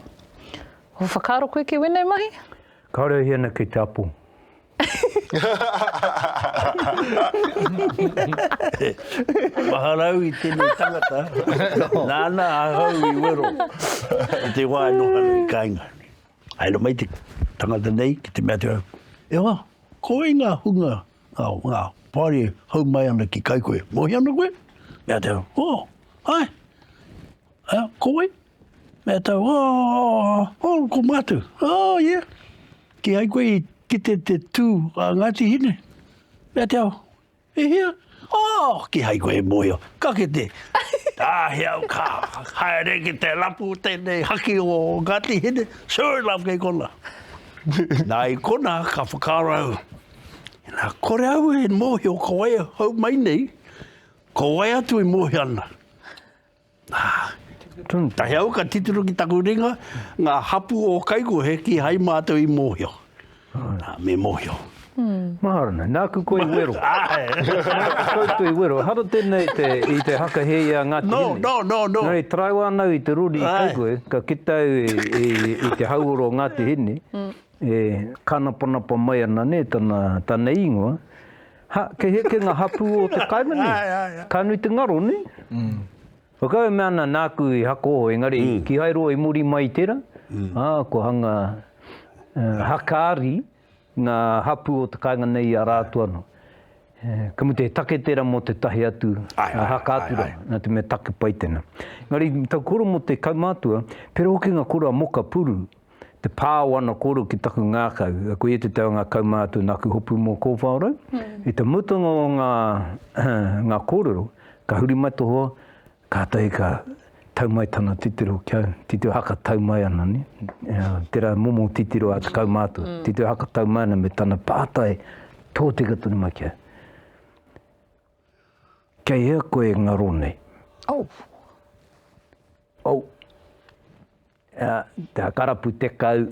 Kua whakaaro koe ki wēnei mahi? Kāore au hiahia ki te apo. Mahara au i tēnei tangata, nāna ahau i wero i te wā e noho ana i kāinga. Haere mai te tangata nei ki te mea atu au, e hoa, Ko wai ngā hunga, ngā, ngā poari e hou mai ana ki Kaikohe? Mōhio ana koe? Mea te au, oh, ae, ā, ko wai? Mea te au, oh, oh, ko mātou, oh, yeah. Kīhai koe i kite te tū a Ngāti Hine? Mea te au, E hia? Oh, kihai koe e mōhio. Ka kite. Kāhe au ka haere ki te rapu tēnei haki o Ngāti Hine. Sure enough kei kona. Nā i kona ka whakaaro au. Nā kore au e mōhio ko wai e hou mai nei, ko wai atu e mōhio ana. Tahi au ka titiro ki taku ringa, ngā hapu o Kaikohe kīhai mātou i mōhio. Nā, me mōhio. Mahara nei, nāku koe i wero. Nāku koutou i wero. Ehara tēnei i te, i te hakahē i a Ngāti Hine. No, no, no, no. Engari taraiwa ana au i te rori i Kaikohe, ka kite au i, i, i te hauora o Ngāti Hine, e kānapanapa mai ana nē tana, tana ingoa. Ha, kei heke ngā hapū o te kāinga nei. Ka nui te ngaro, nē? Whakau e mea ana nāku i hakooho, engari kīhai roa i muri mai i tērā, ā, kua hanga hakaari ngā hapū o te kāinga nei i a rātou anō. Ka mutu he take tērā mō tētahi atu haka atu rā, nā te mea take pai tēnā. Engari, taku koro mō te kaumātua, pērā hoki ngā koro a Moka Puru, Te pā o ana kōrero ki taku ngākau, ko ia te tau o ngā kaumātua nāku hopu mō Kōwhaorau. I te mutunga o ngā, ngā kōrero, ka huri mai to hoa, kātahi ka tau mai tana titiro ki au, titiro haka tau mai ana, ne? Tērā momo titiro a te kaumātua, titiro haka tau mai ana me tana pātai tōtika tonu mai ki au. Kei hea koe ngaro nei? Oh. Oh. Te karapu tekau.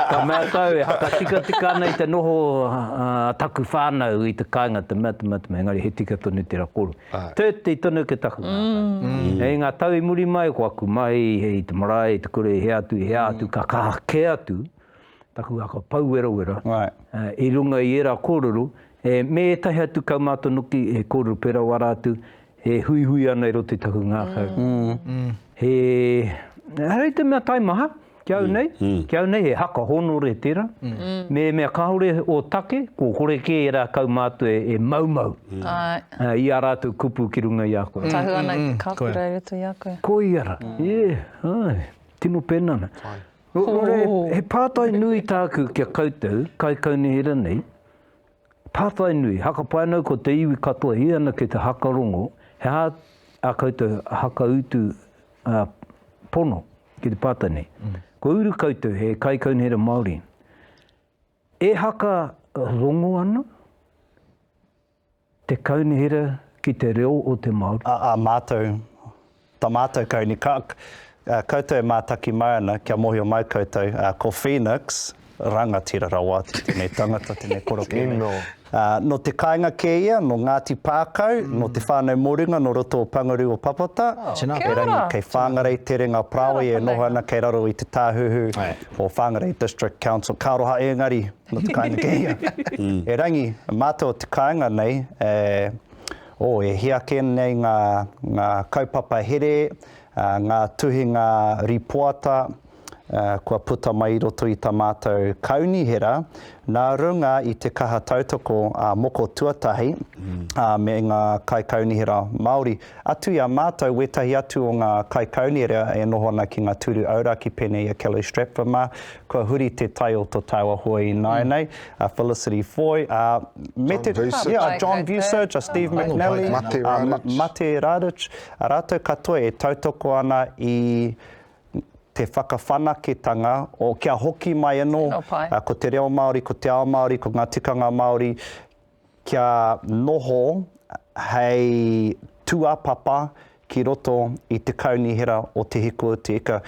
Ka mea tau e hakatikatika ana i te noho a taku whānau i te kāinga, te mea, te mea, te mea, engari he tika tonu tērā kōrero. Tēti tonu ki taku ngākau. Hei ngā tau i muri mai, ko aku mahi i te marae, i te kura, i hea atu, i hea atu, ka kaha kē atu taku waka pouwerawera i runga i ērā kōrero, me ētahi atu kaumātua noki he kōrero pērā wā rātou, E huihui ana i roto i taku ngākau. He, ehara i te mea taimaha, ki au nei, ki au nei he haka hōnore tērā. Me mea kāore ō take, kua kore kē ērā kaumātua e maumau i ā rātou kupu ki runga i a koe. Tahu ana i te kāpura i roto i a koe. Koia rā, yeah, āe, tino pēnā ana. Nō reira, he pātai nui tāku ki a koutou, kaikaunihera nei, Pātai nui, hakapae ana ko te iwi katoa hī ana ki te hakarongo, he aha a koutou hakautu pono ki te pātai nei? Kua uru koutou he kaikaunihera Māori, e haka rongo ana te kaunihera ki te reo o te Māori? A mātou, ta mātou kauni, ka, koutou e mātaki mai ana, kia mōhio mai koutou, ko Phoenix. Rangatira rawa atu tēnei tangata, tēnei koroke nei. Tino. Nō te kāinga kē ia, nō Ngāti Pākau, nō Te Whānau Mōrunga, nō roto o Pangarū o Papata. Tēnā. Kia ora. Erangi, kei Whāngarei Terenga Parāoa e noho ana kei raro i te tāhuhu o Whāngarei District Council. Ka aroha engari, nō te kāinga kē ia. Erangi, mātou o te kāinga nei, e, oh, e hia kē nei ngā, ngā kaupapa here, ngā tuhinga rīpoata, kua puta mai i roto i tā mātou kaunihera, nā runga i te kaha tautoko a Moko Tuatahi me ngā kaikaunihera Māori. Atu i a mātou, wētahi atu o ngā kaikaunihera e noho ana ki ngā tūru auraki pēnei i a Kelly Stratford mā, kua huri te tai o tō tāua hoa ināianei, a Felicity Foy, a, me te, yeah, a John Vucich, a Steve McNally, a Mate Radic, a rātou katoa e tautoko ana i te whakawhanaketanga o kia hoki mai anō ko te reo Māori, ko te ao Māori, ko ngā tikanga Māori kia noho hei tūāpapa ki roto i te kaunihera o Te Hiku o Te Ika.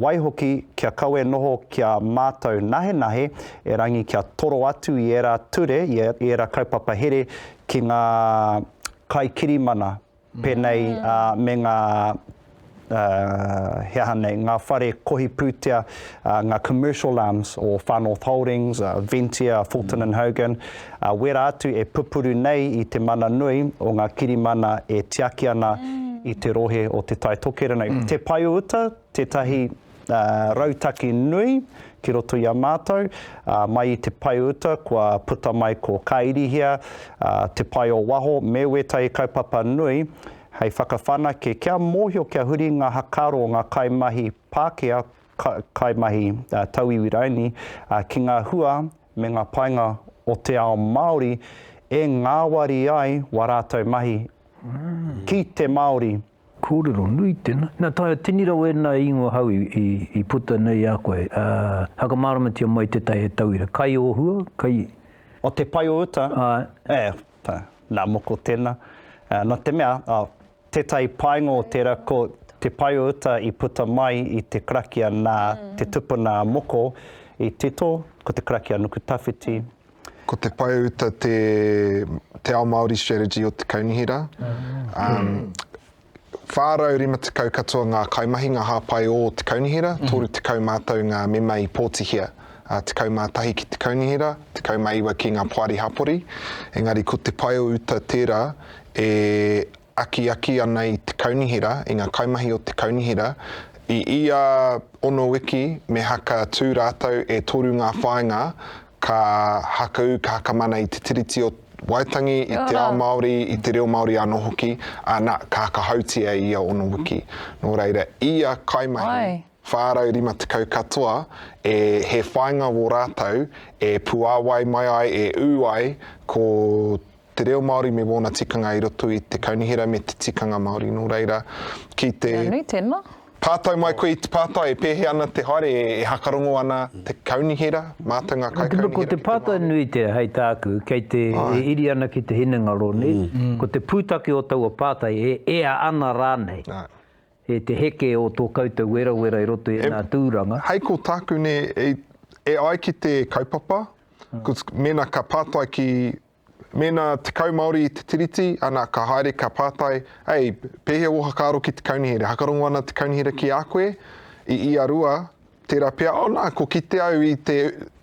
Waihoki, kia kaua e noho kia mātau nahenahe, erangi kia toro atu i ērā ture, i ērā kaupapa here ki ngā kaikirimana pēnei me ngā, he aha nei, ngā whare kohi pūtea, ngā commercial arms o Far North Holdings, Ventia, Fulton and Hogan, wērā atu e pupuru nei i te mana nui o ngā kirimana e tiaki ana i te rohe o Te Tai Tokerau nei. Te Pae o Uta tētahi rautaki nui ki roto i a mātou, mai i te pae uta kua puta mai ko Ka Irihia, te pae o waho me wētahi kaupapa nui hei whakawhanake kia mōhio kia huri ngā hakaro o ngā kaimahi Pākehā, kaimahi tauiwi raini ki ngā hua me ngā painga o te ao Māori e ngāwari ai wā rātou mahi ki te Māori. Kōrero nui tēnā. Nā, taea tini rawa ēnā ingoa hau i puta nei i a koe. Whakamāramatia mai tētahi he tauira. Kai o hua, kai. O te pae o uta? Āe. E, nā moko tēnā. Nā te mea, tētahi painga o tērā, ko te pae o uta i puta mai i te karakia nā te tupuna a Moko i tito, ko te karakia Nukutawhiti. Ko te pae uta te, te ao Māori strategy o te kaunihera. Um, 450 katoa ngā kaimahi, ngā hāpai o te kaunihera, 30 mātou ngā mema i pōtihia, uh, 11 ki te kaunihera, 19 ki ngā poari hapori. Engari ko te pae o uta tērā e akiaki ana i te kaunihera, i ngā kaimahi o te kaunihera, i ia ono wiki me haka tū rātou e toru ngā whāinga ka hakaū, ka hakamana i te Tiriti o Waitangi, i te ao Māori, i te reo Māori anō hoki, ā, nā, ka hakahautia i ia ono wiki. Nō reira, ia kaimahi, 450 katoa, e, he whāinga wō rātou e puāwai mai ai, e ū ai ko te reo Māori me wōna tikanga i roto i te kaunihera me te tikanga Māori. Nō reira, ki te. Mea nui tēnā. Pātai mai koe i te pātai e pēhea ana te haere, e hakarongo ana te kaunihera, mātou ngā kaikaunihera ki te Māori. Ko te pātai nui tērā, hei tāku, kei te, e iri ana ki te hinengaro, nē? Ko te pūtake o taua pātai, e ea ana rānei e te heke o tō koutou werawera i roto i ēnā tūranga? Hei ko tāku, nē, e ai ki te kaupapa, mēnā ka pātai ki Mēnā 10 Māori i te tiriti, ana, ka haere, ka pātai, Ei, pēhea wō hakaaro ki te kaunihera? Hakarongo ana te kaunihera ki a koe? I ia rua, tērā pea, oh nā, ko kite au i te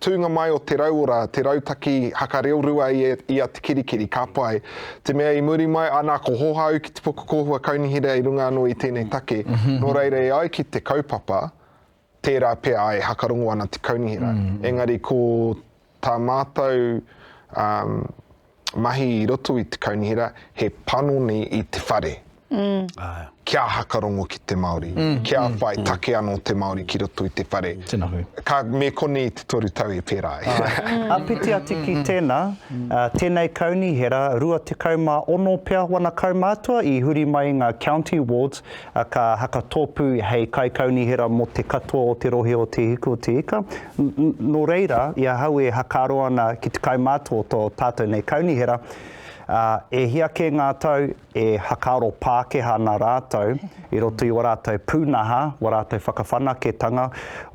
tūnga mai o te rauora, te rautaki hakareorua i, i a Te Kirikiri, ka pai. Te mea i muri mai, ana, ko hōhā au ki te pukukōhua kaunihera i runga anō i tēnei take. Nō reira, e ai ki te kaupapa, tērā pea e hakarongo ana te kaunihera. Engari ko tā mātou um, mahi i roto i te kaunihera, he panoni i te whare. Mm. Kia hakarongo ki te Māori, mm. kia mm. whai mm. take anō te Māori ki roto i te whare. Tēnā koe. Ka me koni i te toru tau e pērā ai. Mm. Āpiti atu ki tēnā, uh, tēnei kaunihera, 26 pea wana kaumātua i huri mai i ngā county wards ka hakatōpū hei kaikaunihera mō te katoa o te rohe o Te Hiku o Te Ika. Nō reira, i ahau e hakaaro ana ki te kaumātua o tō tātou nei kaunihera, Ā, e hia kē ngā tau e hakaaro Pākehā ana rātou i roto i wā rātou pūnaha, wā rātou whakawhanaketanga,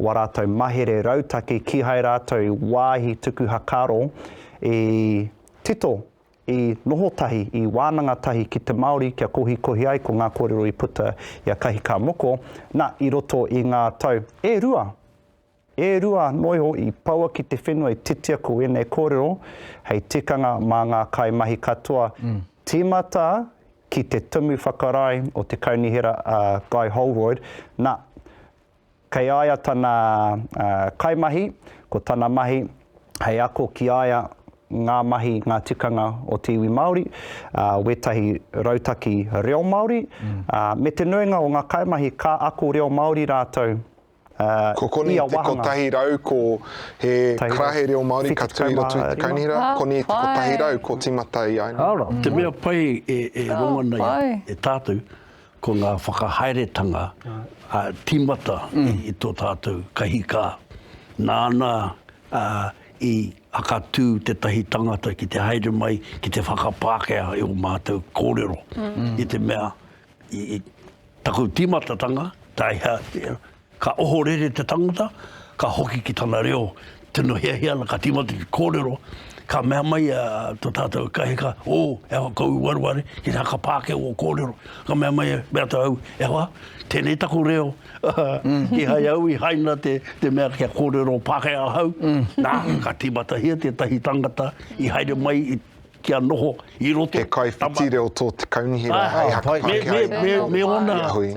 wā rātou mahere rautaki, kīhai rātou i wāhi tuku hakaaro i tito, i noho tahi, i wānanga tahi ki te Māori kia kohikohi ai ko ngā kōrero i puta i a Kahika Moko, nā, i roto i ngā tau e rua E rua noa iho i paua ki te whenua i titia ko ēnei kōrero hei tikanga mā ngā kaimahi katoa, tīmata ki te tumu whakarae o te kaunihera a Guy Holroyd, nā, kei a ia tana kaimahi, ko tana mahi hei ako ki a ia ngā mahi, ngā tikanga o te iwi Māori, wētahi rautaki reo Māori, me te nuinga o ngā kaimahi ka ako reo Māori rātou Ko konei te 100 ko he karahe reo Māori ka tū i roto i te kaunihera, konei te 100 ko tīmata i a nei. Te mea pai e rongo nei e tātou, ko ngā whakahaeretanga tīmata i tō tātou kahikā. Nāna i hakatū tētahi tangata ki te haere mai ki te whakapākehā i ō mātou kōrero i te mea i Taku tīmatatanga, taea, ka ohorere te tangata, ka hoki ki tana reo, tino hiahia ana, ka tīmata ki te kōrero, ka mea mai a tō tātou kahika, oh, e hoa kou wareware, ki te haka Pākehā ō kōrero. Ka mea mai, mea atu au, e hoa, tēnei taku reo, kīhai au i haina te, te mea kia kōrero Pākehā ahau, nā, ka tīmatahia tētahi tangata i haere mai i kia noho i roto. He kaiwhiti reo tō te kaunihera hei haka Pākehā i a hui.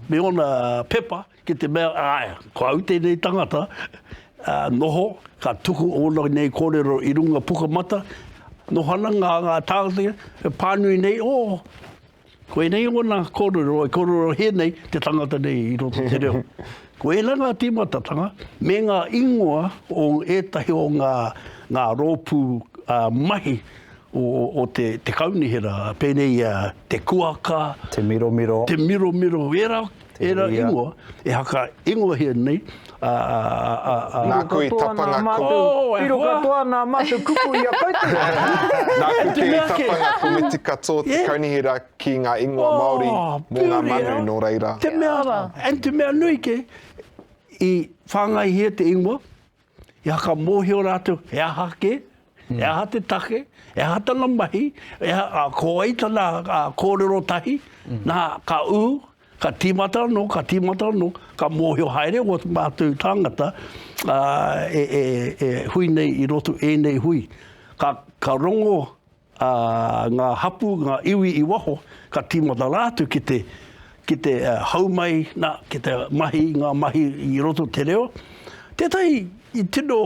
Me ōna pepa ki te mea, āe, ko au tēnei tangata, noho, ka tuku ōna nei kōrero i runga pukamata, noho ana ngā tāngata e pānui nei, oh, Koinei ōna kōrero e kōrerohia nei te tangata nei i roto te reo. Ko ērā ngā tīmatatanga me ngā ingoa o ētahi o ngā, ngā rōpū mahi o, o te, te kaunihera, pēnei i a Te Kuaka, Te Miromiro, Te Miromiro, ērā, ērā ingoa e haka ingoahia nei, ā, ā, ā. Nāku i tapa ngā kupu. Oh, e Piro katoa nā mātou kupu i a koutou. Nāku kē i tapa ngā komiti katoa o te kaunihera ki ngā ingoa Māori mō ngā manu, nō reira. Te mea, and te mea nui kē, i whāngaihia te ingoa, I whakamōhio rātou he aha kē, he aha te take, he aha tana mahi, he aha, ko wai tana kōrero tahi, nā, ka ū, ka tīmata anō, ka tīmata anō, ka mōhio haere wō mātou tāngata e, e, e hui nei i roto ēnei hui. Ka, ka rongo ā, ngā hapū, ngā iwi i waho, ka tīmata rātou ki te, ki te hau mai, nā, ki te mahi i ngā mahi i roto te reo. Tētahi i tino,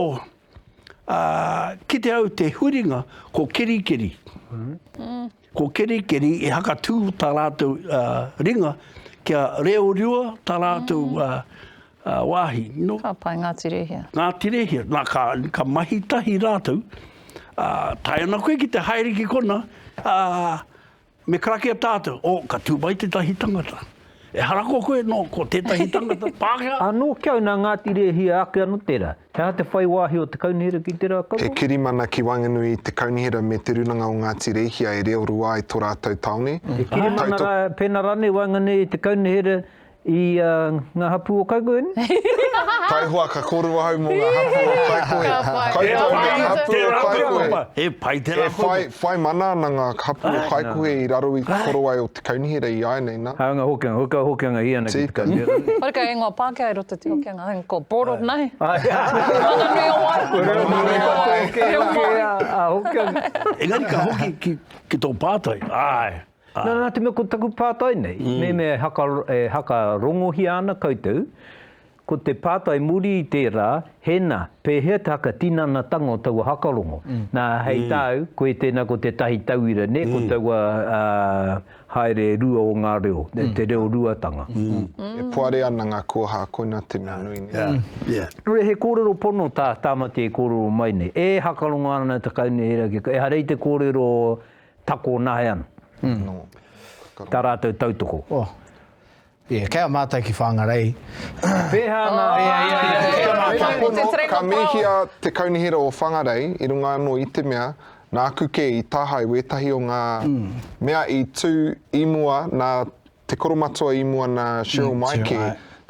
ā, kite au te huringa, ko Kerikeri. Ko Kerikeri i hakatū tā rātou ringa kia reorua tā rātou wāhi. No. Ka pai Ngāti Rēhia. Ngāti Rēhia. Nā, ka, ka mahi tahi rātou, ā, tae ana koe ki te haere ki kona, ā, me karakia tātou, oh, ka tū mai tētahi tangata. Ehara ko koe, no, ko tētahi tangata Pākehā. Anō ki au nā Ngāti Rēhia ake anō tērā. He aha te whai wāhi o te kaunihera ki tērā kaupapa? He kirimana ki waenganui i te kaunihera me Te Rūnanga o Ngāti Rēhia e reorua ai tō rātou tāone. He kirimana rā, pēnā rānei waenganui i te kaunihera I ngā hapū o Kaikohe nei? Taihoa ka kōrero ahau mō ngā hapū o Kaikohe. Koutou ngā hapū o Kaikohe. He pai tērā kōrero. E whai mana ana ngā hapū o Kaikohe i raro i te korowai o te kaunihera i āianei nā. Hāunga Hokianga, hoki a Hokianga i ana ki te kaunihera. Horekau ingoa Pākehā i roto i te Hokianga, ko Broadwood nei. Whanganui o Wai. Whanganui o Wai. Reo Māori. A Hokianga. Engari ka hoki ki tō pātai, āe. Nā, nā te mea ko taku pātai nei, mehemea e haka, e hakarongohia ana koutou, ko te pātai muri i tērā, hēnā, pēhea te hakatinanatanga o taua hakarongo? Nā, hei tāu, koe tēnā ko tētahi tauira, nē, ko taua haere rua o ngā reo, te reo ruatanga. E poare ana ngā koha, koina te mea nui, nē? Nō reira, he kōrero pono tā Tāmati e kōrero mai nei. E hakarongo ana te kaunihera ki, ehara i te kōrero Tako nahe ana. No. Ta ratou tautoko. Oh. Yeah, kei a mātou ki Whangarei. Pēhea ana. Yeah, yeah, yeah. Ka pono, ka mihia te kaunihera o Whangarei i runga anō i te mea, nāku kē i tahae wētahi o ngā mea i tū i mua nā te koromatua i mua nā Cheryl Maike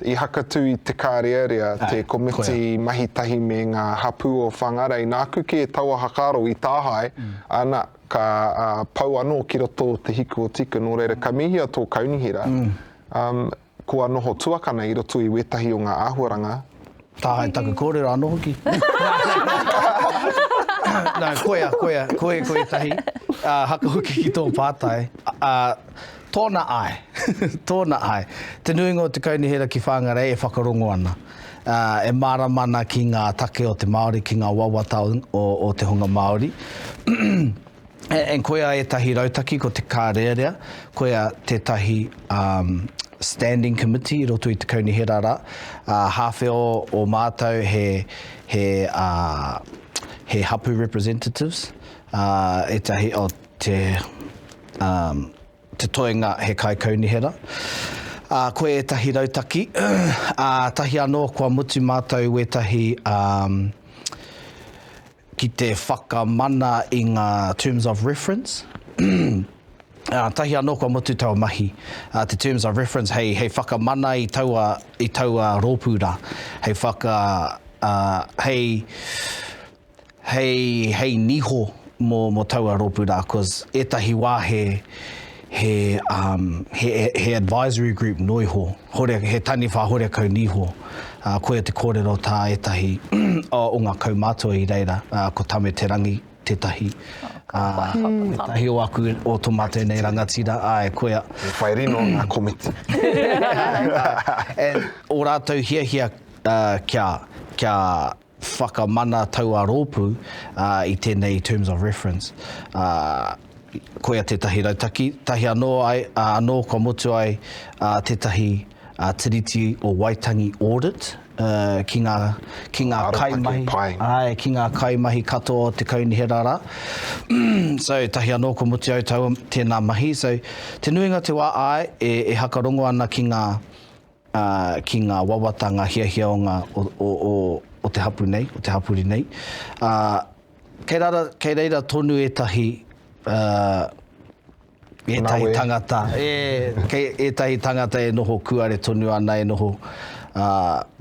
i hakatū i Te Kārearea, te komiti mahi tahi me ngā hapū o Whangarei, nāku kē taua hakaaro i tahae, ana, ka pau anō ki roto o Te Hiku o Tika, nō reira ka mihia tō kaunihera, kua noho tuakana i roto i wētahi o ngā āhuaranga. Tāhae taku kōrero anō hoki. No, koia, koia, koe, koe tahi, haka hoki ki tō pātai, tōna āe, tōna āe. Te nuinga o te kaunihera ki Whangarei e whakarongo ana, e mārama ana ki ngā take o te Māori, ki ngā wawata o te hunga Māori. And koia ētahi rautaki, ko te kārearea, koia tētahi standing committee i roto i te kaunihera rā. Hāwhe o, o mātou he, he, he hapu representatives, ētahi o te, te toenga he kaikaunihera. Ā, koia ētahi rautaki, ā, tahi anō kua mutu mātou wētahi, ki te whakamana i ngā terms of reference. Ā, tahi anō kua mutu taua mahi, ā, te terms of reference hei, hei whakamana i taua, i taua rōpū rā, hei whaka, ā, hei, hei, hei niho mō, mō taua rōpū rā, cause ētahi wā he, he, um, he, he advisory group noa iho, hore, he taniwha horekau niho, uh, koia te kōrero tā ētahi o ngā kaumātua i reira, uh, ko Tame Te Rangi tētahi, uh, tētahi o aku, o tō mātou nei rangatira, āe, koia. Me whai rino ngā komiti. And ō rātou hiahia uh, kia, kia whakamana taua rōpū i tēnei Terms of Reference. Koia tētahi rautaki, tahi anō ai, anō kua motu ai tētahi Tiriti o Waitangi audit ki ngā, ki ngā kaimahi, āe, ki ngā kaimahi katoa o te kaunihera rā. So, tahi anō kua mutu au taua, tēnā mahi. So, te nuinga o te wā, āe, e, e hakarongo ana ki ngā, ā, ki ngā wawata, ngā hiahia o ngā, o, o, o, o te hapu nei, o te hapori nei. Ā, kei rara, kei reira tonu ētahi, ā, ētahi tangata, e, kei ētahi tangata e noho kūare tonu ana, e noho, ā,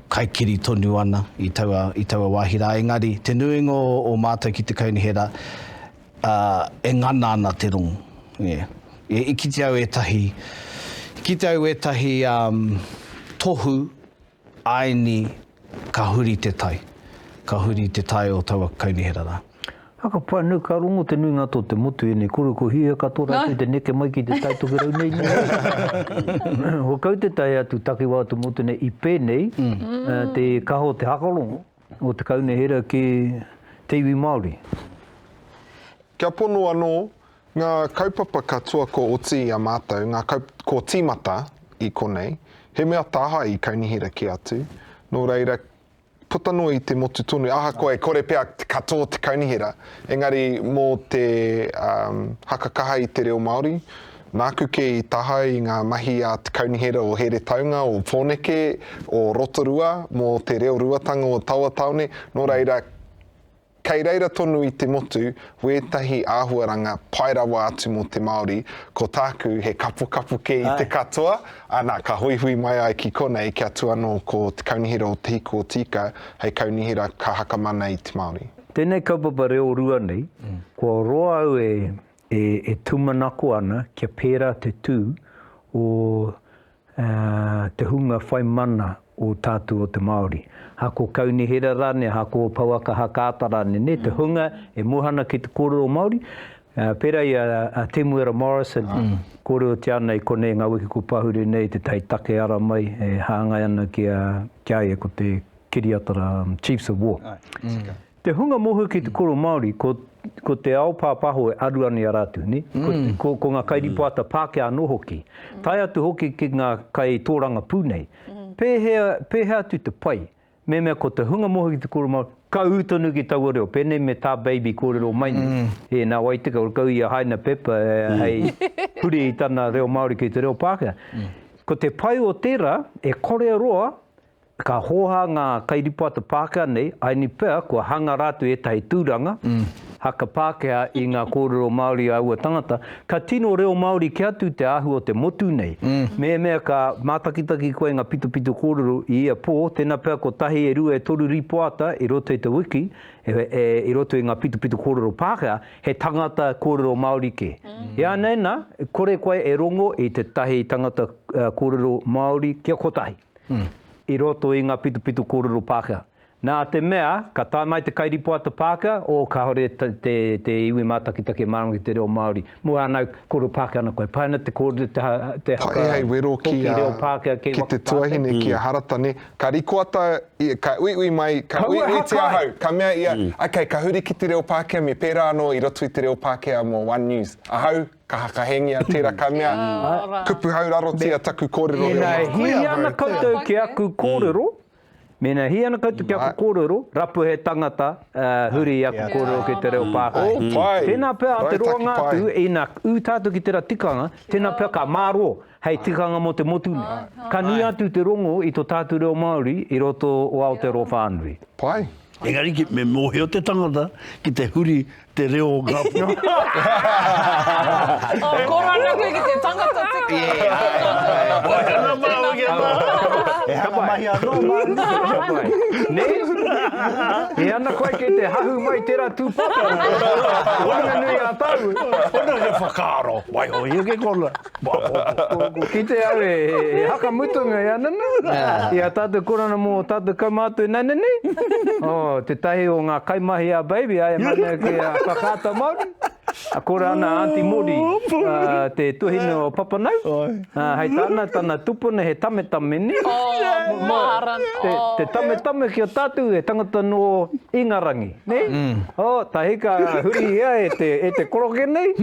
kaikiri tonu ana i taua, i taua wāhi rā. Engari, te nuinga o, o mātou ki te kaunihera, Ā, e ngana ana te rongo. Yeah. I kite au ētahi, i kite au ētahi um, tohu āini ka huri te tai. Ka huri te tai o taua kaunihera rā. Haka pai, ka rongo te nuinga atu o te motu ēnei kore ko hia katoa rātou te neke mai ki te Tai Tokerau nei nei. Ko kau te tae atu takiwā o te motu nei i pēnei te kaha o te hakarongo o te kaunihera ki te iwi Māori. Kia pono anō, ngā kaupapa katoa kua oti i a mātou, ngā kaup, kua tīmata i konei, he mea tāhae i kaunihera kē atu, nō reira, puta noa i te motu tonu, ahakoa e kore pea katoa te kaunihera, engari mō te um, hakakaha i te reo Māori, Nāku kē i tahae i ngā mahi a te Kaunihera o Heretaunga, o Pōneke, o Rotorua mō te reo ruatanga o taua tāone, nō reira, kei reira tonu i te motu wētahi āhuaranga pai rawa atu mō te Māori, ko tāku he kapokapo kē i te katoa, ana, ka huihui mai ai ki konei kia tū anō ko te Kaunihera o Te Hiku o Tīkau hei kaunihera ka hakamana i te Māori. Tēnei kaupapa reo rua nei, kua roa au e e tūmanako ana kia pērā te tū o te hunga whai mana o tātou o te Māori. Hako kaunihera rānei, hako pouaka hakaata rānei, nē, te hunga e moe ana ki te kōrero Māori, pērā i a Temuera Morrison, kōrerotia ana i konei ngā wiki kua pahure nei tētahi take ara mai e hāngai ana ki a ia ko te kiriata rā, Chiefs of War. Te hunga mōhio ki te koro Māori, ko, ko te ao pāpāho e aru ana i a rātou, nē? Ko, ko, ko ngā kairīpoata Pākehā anō hoki. Tae atu hoki ki ngā kaitōrangapū nei. Pēhea, pēhea atu te pai, mehemea ko te hunga mōhio ki te koro Māori, ka ū tonu ki taua reo, pēnei me tā Baby kōrero mai nei. E, nā wai te kau i a Haina Pepper hei huri i tana reo Māori ki te reo Pākehā. Ko te pai o tērā, e kore roa ka hōhā ngā kairipoata Pākehā nei, aini pea kua hanga rātou ētahi tūranga haka Pākehā i ngā kōrero Māori a aua tangata, ka tino reo Māori kē atu te āhua o te motu nei. Mehemea ka mātakitaki koe i ngā pitopito kōrero i ia pō, tēnā pea kotahi, e rua, e toru ripoata i roto i te wiki, i roto i ngā pitopito kōrero Pākehā, he tangata kōrero Māori kē. Ināianei nā, kore koe e rongo i tētahi tangata kōrero Māori kia kotahi i roto i ngā pitopito kōrero Pākehā. Nā te mea, ka tae mai te kairipoata Pākehā, oh, kāore te iwi mātakitaki e mārama ki te reo Māori. Mō ana, kōrero Pākehā ana koe. Pai ana te kōrero, te haka Pai hei wero hoki reo Pākehā kei ki te tuahine ki a Haratane, Ka rikoata ia, ka uiui mai, ka Kaua uiuitia haka! ahau, ka mea ia, Ok, ka huri ki te reo Pākehā me pērā anō i roto i te reo Pākehā mō One News. Ahau, ka hakahēngia tērā, ka mea, kupu haurarotia taku kōrero reo Mēnā e Māori. hī ana koutou ki aku kōrero, mēnā e hī ana koutou ki aku kōrero, rapu he tangata huri i aku kōrero ki te reo Pākehā. Oh, pai! Tēnā pea a te Rautaki roanga pai. atu, ina ū tātou ki tērā tikanga, tēnā pea ka mārō. Hei tikanga mō te motu nei. Ka nui atu te rongo i to tātou reo Māori i roto o Aotearoa whānui. Pai. Engari ki, me mōhio te tangata ki te huri te reo o ngā Oh, koro ana koe ki te tangata tika. Ana māua ki a māua. E hanga mahi anō māu. Ka pai. Nē? E ana koe kei te hahu mai tērā tūpāpaku. Waenganui a tāua. Ona he whakaaro, waihohia ke kona. Kite au e haka mutunga i a nana, i a tātou korona mō tātou kaumātua ināianei, oh, tētahi o ngā kaimahi a Baby, aia mai nei ki a Whakaata Māori, a kore ana a Aunty Mori, te tuhine o Papanau, hei tāna, tana tupuna he tametame, nē? Oh, mahara, oh. Te tametame ki a tātou he tangata nō Ingarangi, nē? Oh, tahi ka huri ia e te, e te koroke nei.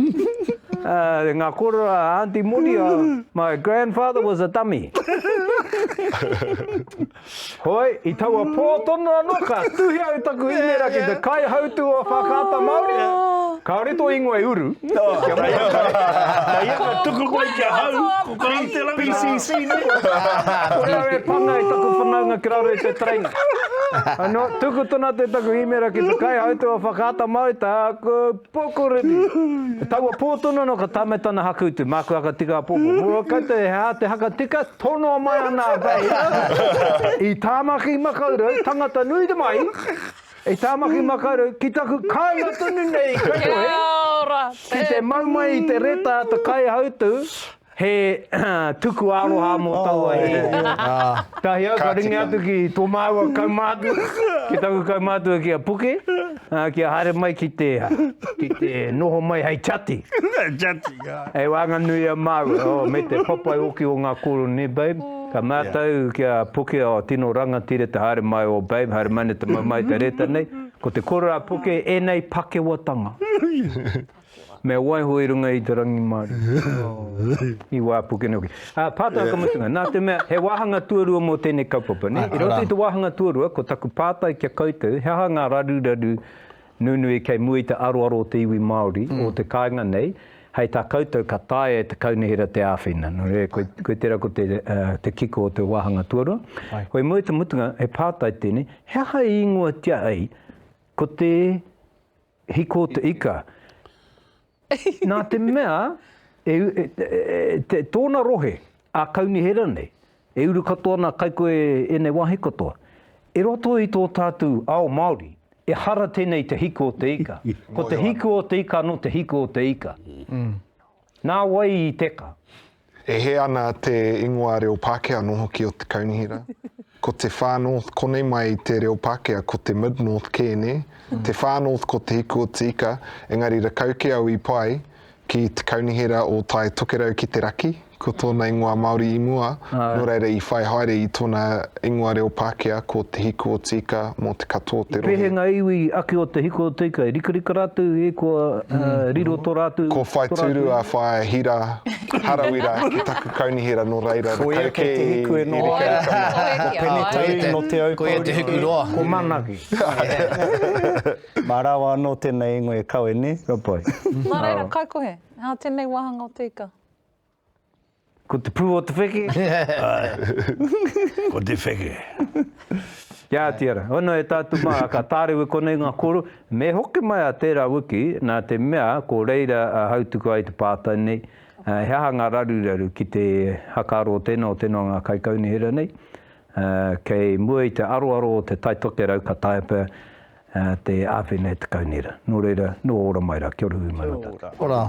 Ngā kōrero a Aunty Moni, My grandfather was a dummy. Hoi, i taua pō tonu anō ka tuhi au taku īmēra ki te kaihautū o Whakaata Māori, kāore tō ingoa e uru. Kia mōhio koe. Kei ia ka tuku mai ki ahau, ko Kahu Te Rangi. PCC nei. Kore au e pana i taku whanaunga ki raro i te tereina. Anō, tuku tonu atu taku īmēra ki te kaihautū o Whakaata Māori, tāku Pokorini. Taua pō tonu anō ka tāmai tana haka utu, māku haka tika a pōpō. Mō koutou he aha te haka tika, tonoa mai ana a Bay i Tāmaki Makaurau, tangata nui te mahi, i Tāmaki Makaurau, ki taku kāinga tonu nei i Kaikohe, ki te mau mai i te reta a te kaihautū, He tuku aroha mō taua hē. Tahi au ka ringi atu ki tō māua kaumātua, ki taku kaumātua ki a Puke, kia haere mai ki te, ki te noho mai hei chati. Chati, āe. Hei waenganui a māua, oh, me te papai hoki o ngā kōrero, nē babe? Ka mātau ki a Puke, oh, tino rangatira te haere mai o babe, haere mai nei te mau mai te reta nei. Ko te kōrero a Puke, ēnei pakewatanga. Me waiho i runga i te rangimārie. I wā Pukene hoki. Ā, pātai whakamutunga, nā te mea, he wāhanga tuarua mō tēnei kaupapa, nē? I roto i te wāhanga tuarua, ko taku pātai ki a koutou, he aha ngā raruraru nunui kei mua i te aroaro o te iwi Māori, o te kāinga nei, hei tā koutou ka taea e te kaunihera te āwhina. Nō reira, koe, koe tērā ko te, te kiko o te wāhanga tuarua. Hoi mua i te mutunga, he pātai tēnei, he aha i ingoatia ai ko te Hiko te ika. Nā te mea, e, e, e, te, tōna rohe a kaunihera nei, e uru katoa ana kai koe ēnei wāhi katoa. I roto i tō tātou ao Māori, ehara tēnei te hiko o te ika. Ko te hiko o te ika anō te hiko o te ika. Mm. Nā wai i teka? E hē ana te ingoa reo Pākehā anō hoki o te kaunihera. Ko te Far North, konei mai te reo Pākehā, ko te Mid North kē, nē? Te Far North ko Te Hiku o te Ika, engari rakau kē au i pai ki te kaunihera o Tai Tokerau ki te raki, ko tōna ingoa Māori i mua, nō reira i whai haere i tōna ingoa reo Pākehā ko Te Hiku o Te Ika mō te katoa o te I pēhea rohe. ngā iwi ake o Te Hiku o Te Ika? I rikarika rātou e kua riro tō rātou, Ko tō rātou Whaitūru iwi? a Whaea Hira Harawira ki taku kaunihera nō reira Ko ia rakau kei kē te hiku e i noho ana. rikarika mai. Ko Pene Tauri nō Te Ko ia te Aupōuri. hiku roa. Ko Manaki. Mā rawa anō tēnei ingoa e kawe, nē? Ka pai. Nā reira, Kaikohe, hā tēnei wāhanga o te ika? Ko te pū o te wheke. Āe. Ko te wheke. Kia āti ara. Ono e tātou mā, ka tārewa konei ngā kōrero. Me hoki mai a tērā wiki, nā te mea ko reira a Hautuku ai te pātai nei, he aha ngā raruraru ki te hakaaro o tēnā o tēnā o ngā kaikaunihera nei, kei mua i te aroaro o Te Tai Tokerau ka taea pea te āwhina e te kaunihera. Nō reira, noho ora mai rā. Kia ora hui mai ngā tātou. Ora.